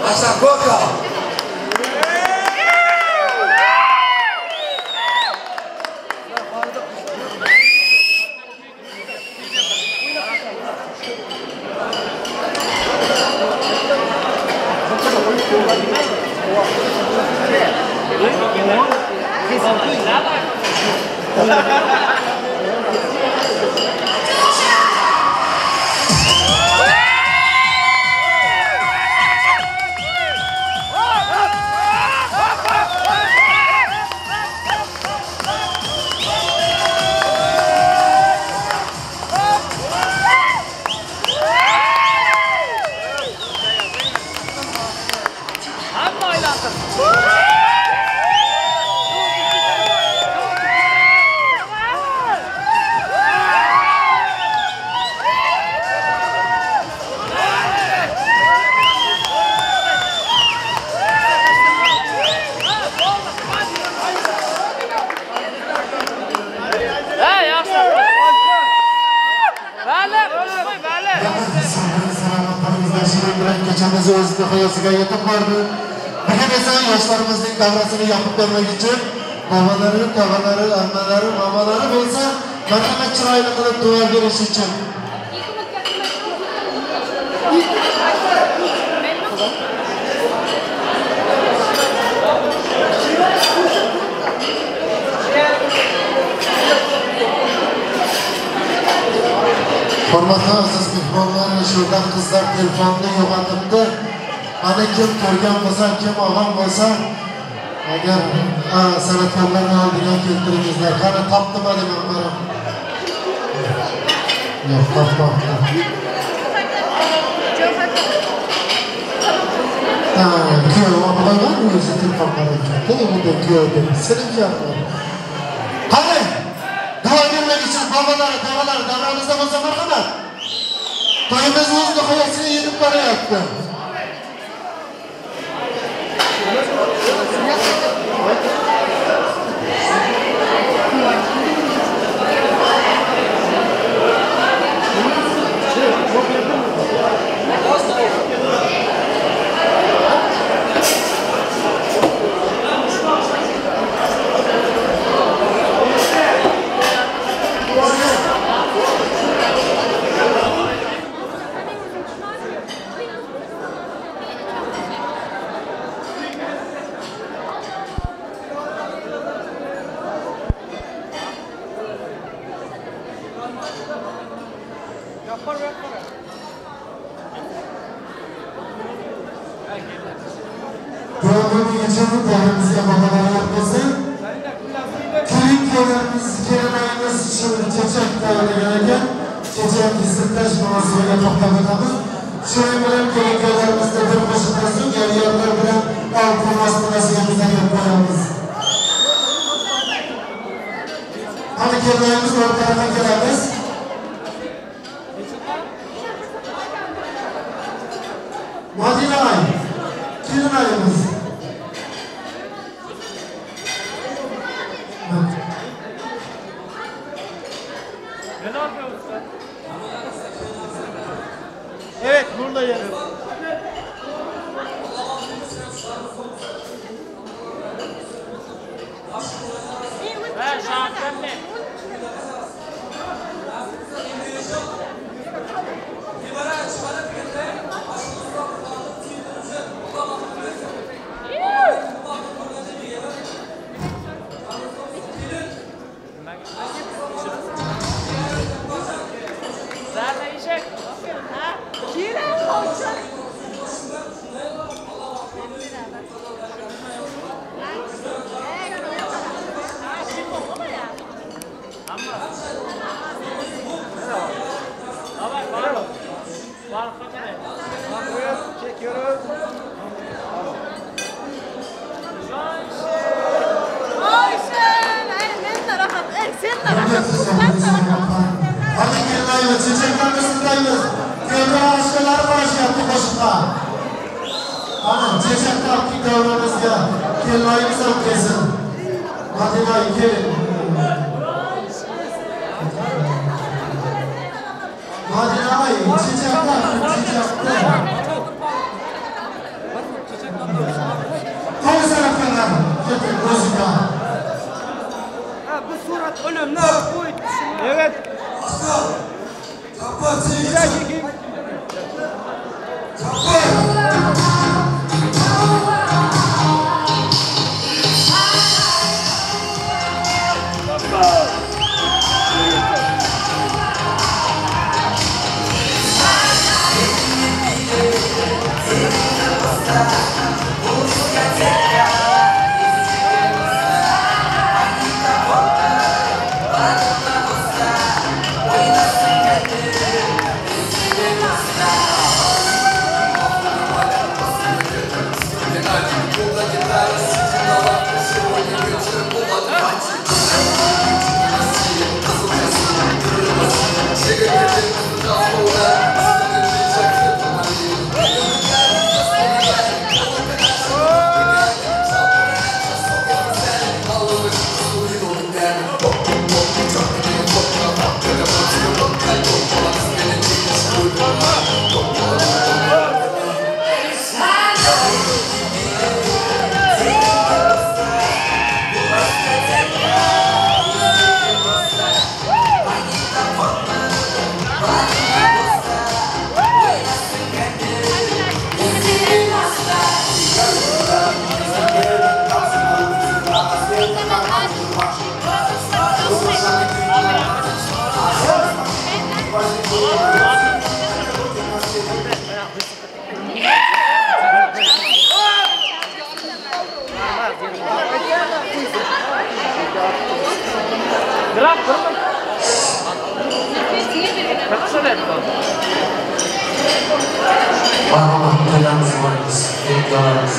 Aşna Koka. Hamma aylansin. Ha, yaxshi. Vali, qo'y, vali. Shuning bilan kechamiz o'z nihoyasiga yetib bordi. Bugun esa yoshlarimizning davrasini yopib bermak uchun bobolari, tog'alari, ammalari, momalari bo'lsa, marhamat chiroyli qilib duo berish uchun. Hurmatli aziz mehmonlar, shurdan qizlar telefonni yo'qotibdi. Mana kim ko'rgan bo'lsa, kim olgan bo'lsa, agar san'atkorlarni oldiga keltiringizlar. Qani topdimi deman mana. Yo'q, topmabdi. Ha, kuyov olib qo'ygan, o'zi telefon qarayapti. Endi kuyov deb sinib. Qani, duo bermak uchun bobolari, tog'alari davramizda bo'lsa marhamat. To'yimiz o'z nihoyasiga yetib boryapti. Duo bermek uchun davramizga bobolari yo'q bo'lsa, kelin kuyovlarimiz, kelinlarimiz shu chechak tayyorlagan ekan. Chechak kesib marosimiga to'xtab o'tamiz. Shuning bilan kelin kuyovlarimizni bir qo'shiqdan so'ng yaryarlar bilan oltin ostonasiga kuzatib qo'yamiz. Qani kelinlarimiz o'rtalarga kelamiz. Madina ay, kelin ayimiz. Evet, buradayım. Ha, şahsen Çekiyoruz. Hadi kelinayimiz, chechaklarni sizlaymiz. Kuyovlar oshqalari qarashyapti qo'shiqqa. Ana chechakni olib kelin davramizga. Kelinayimiz ham kelsin. Madina kelin. Madina ay, chechaklar, chechaklar. Marhamat to'ylarimiz muborak bo'lsin, to'ylarimiz.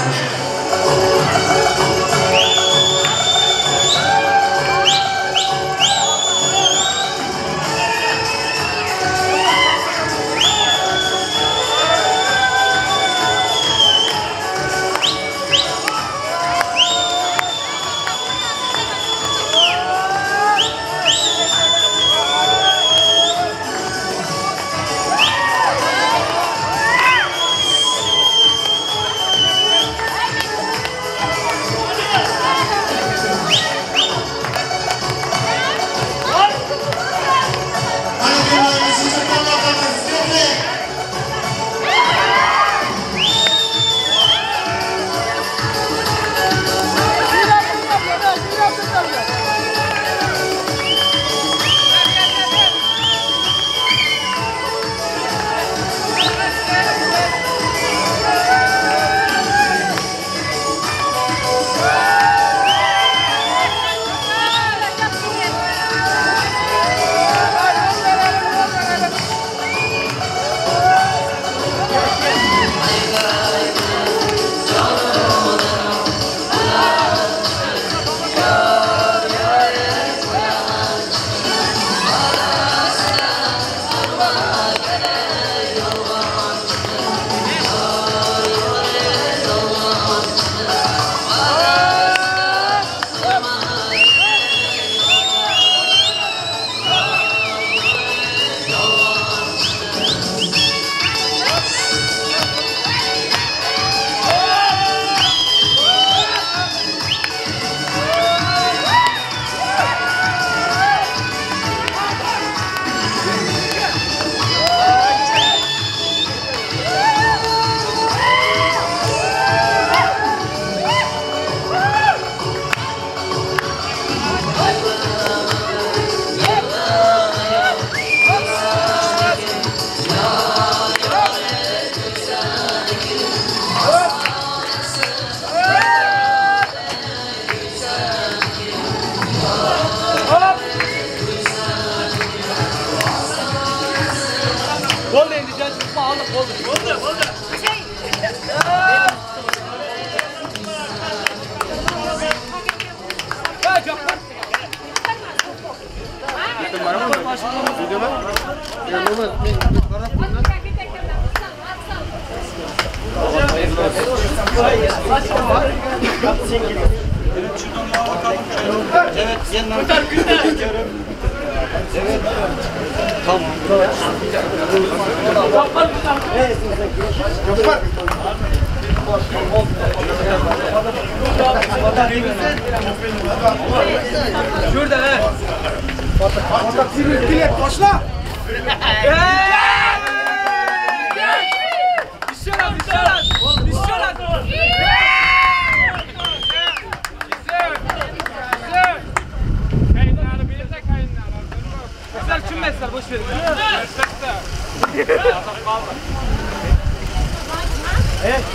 Ey,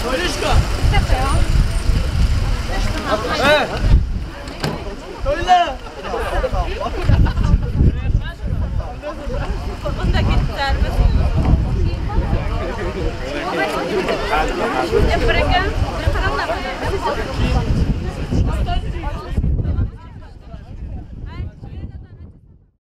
Toylishka. Ey. Toyla. Unda ketdilar. Bir aka, bir qaranglar.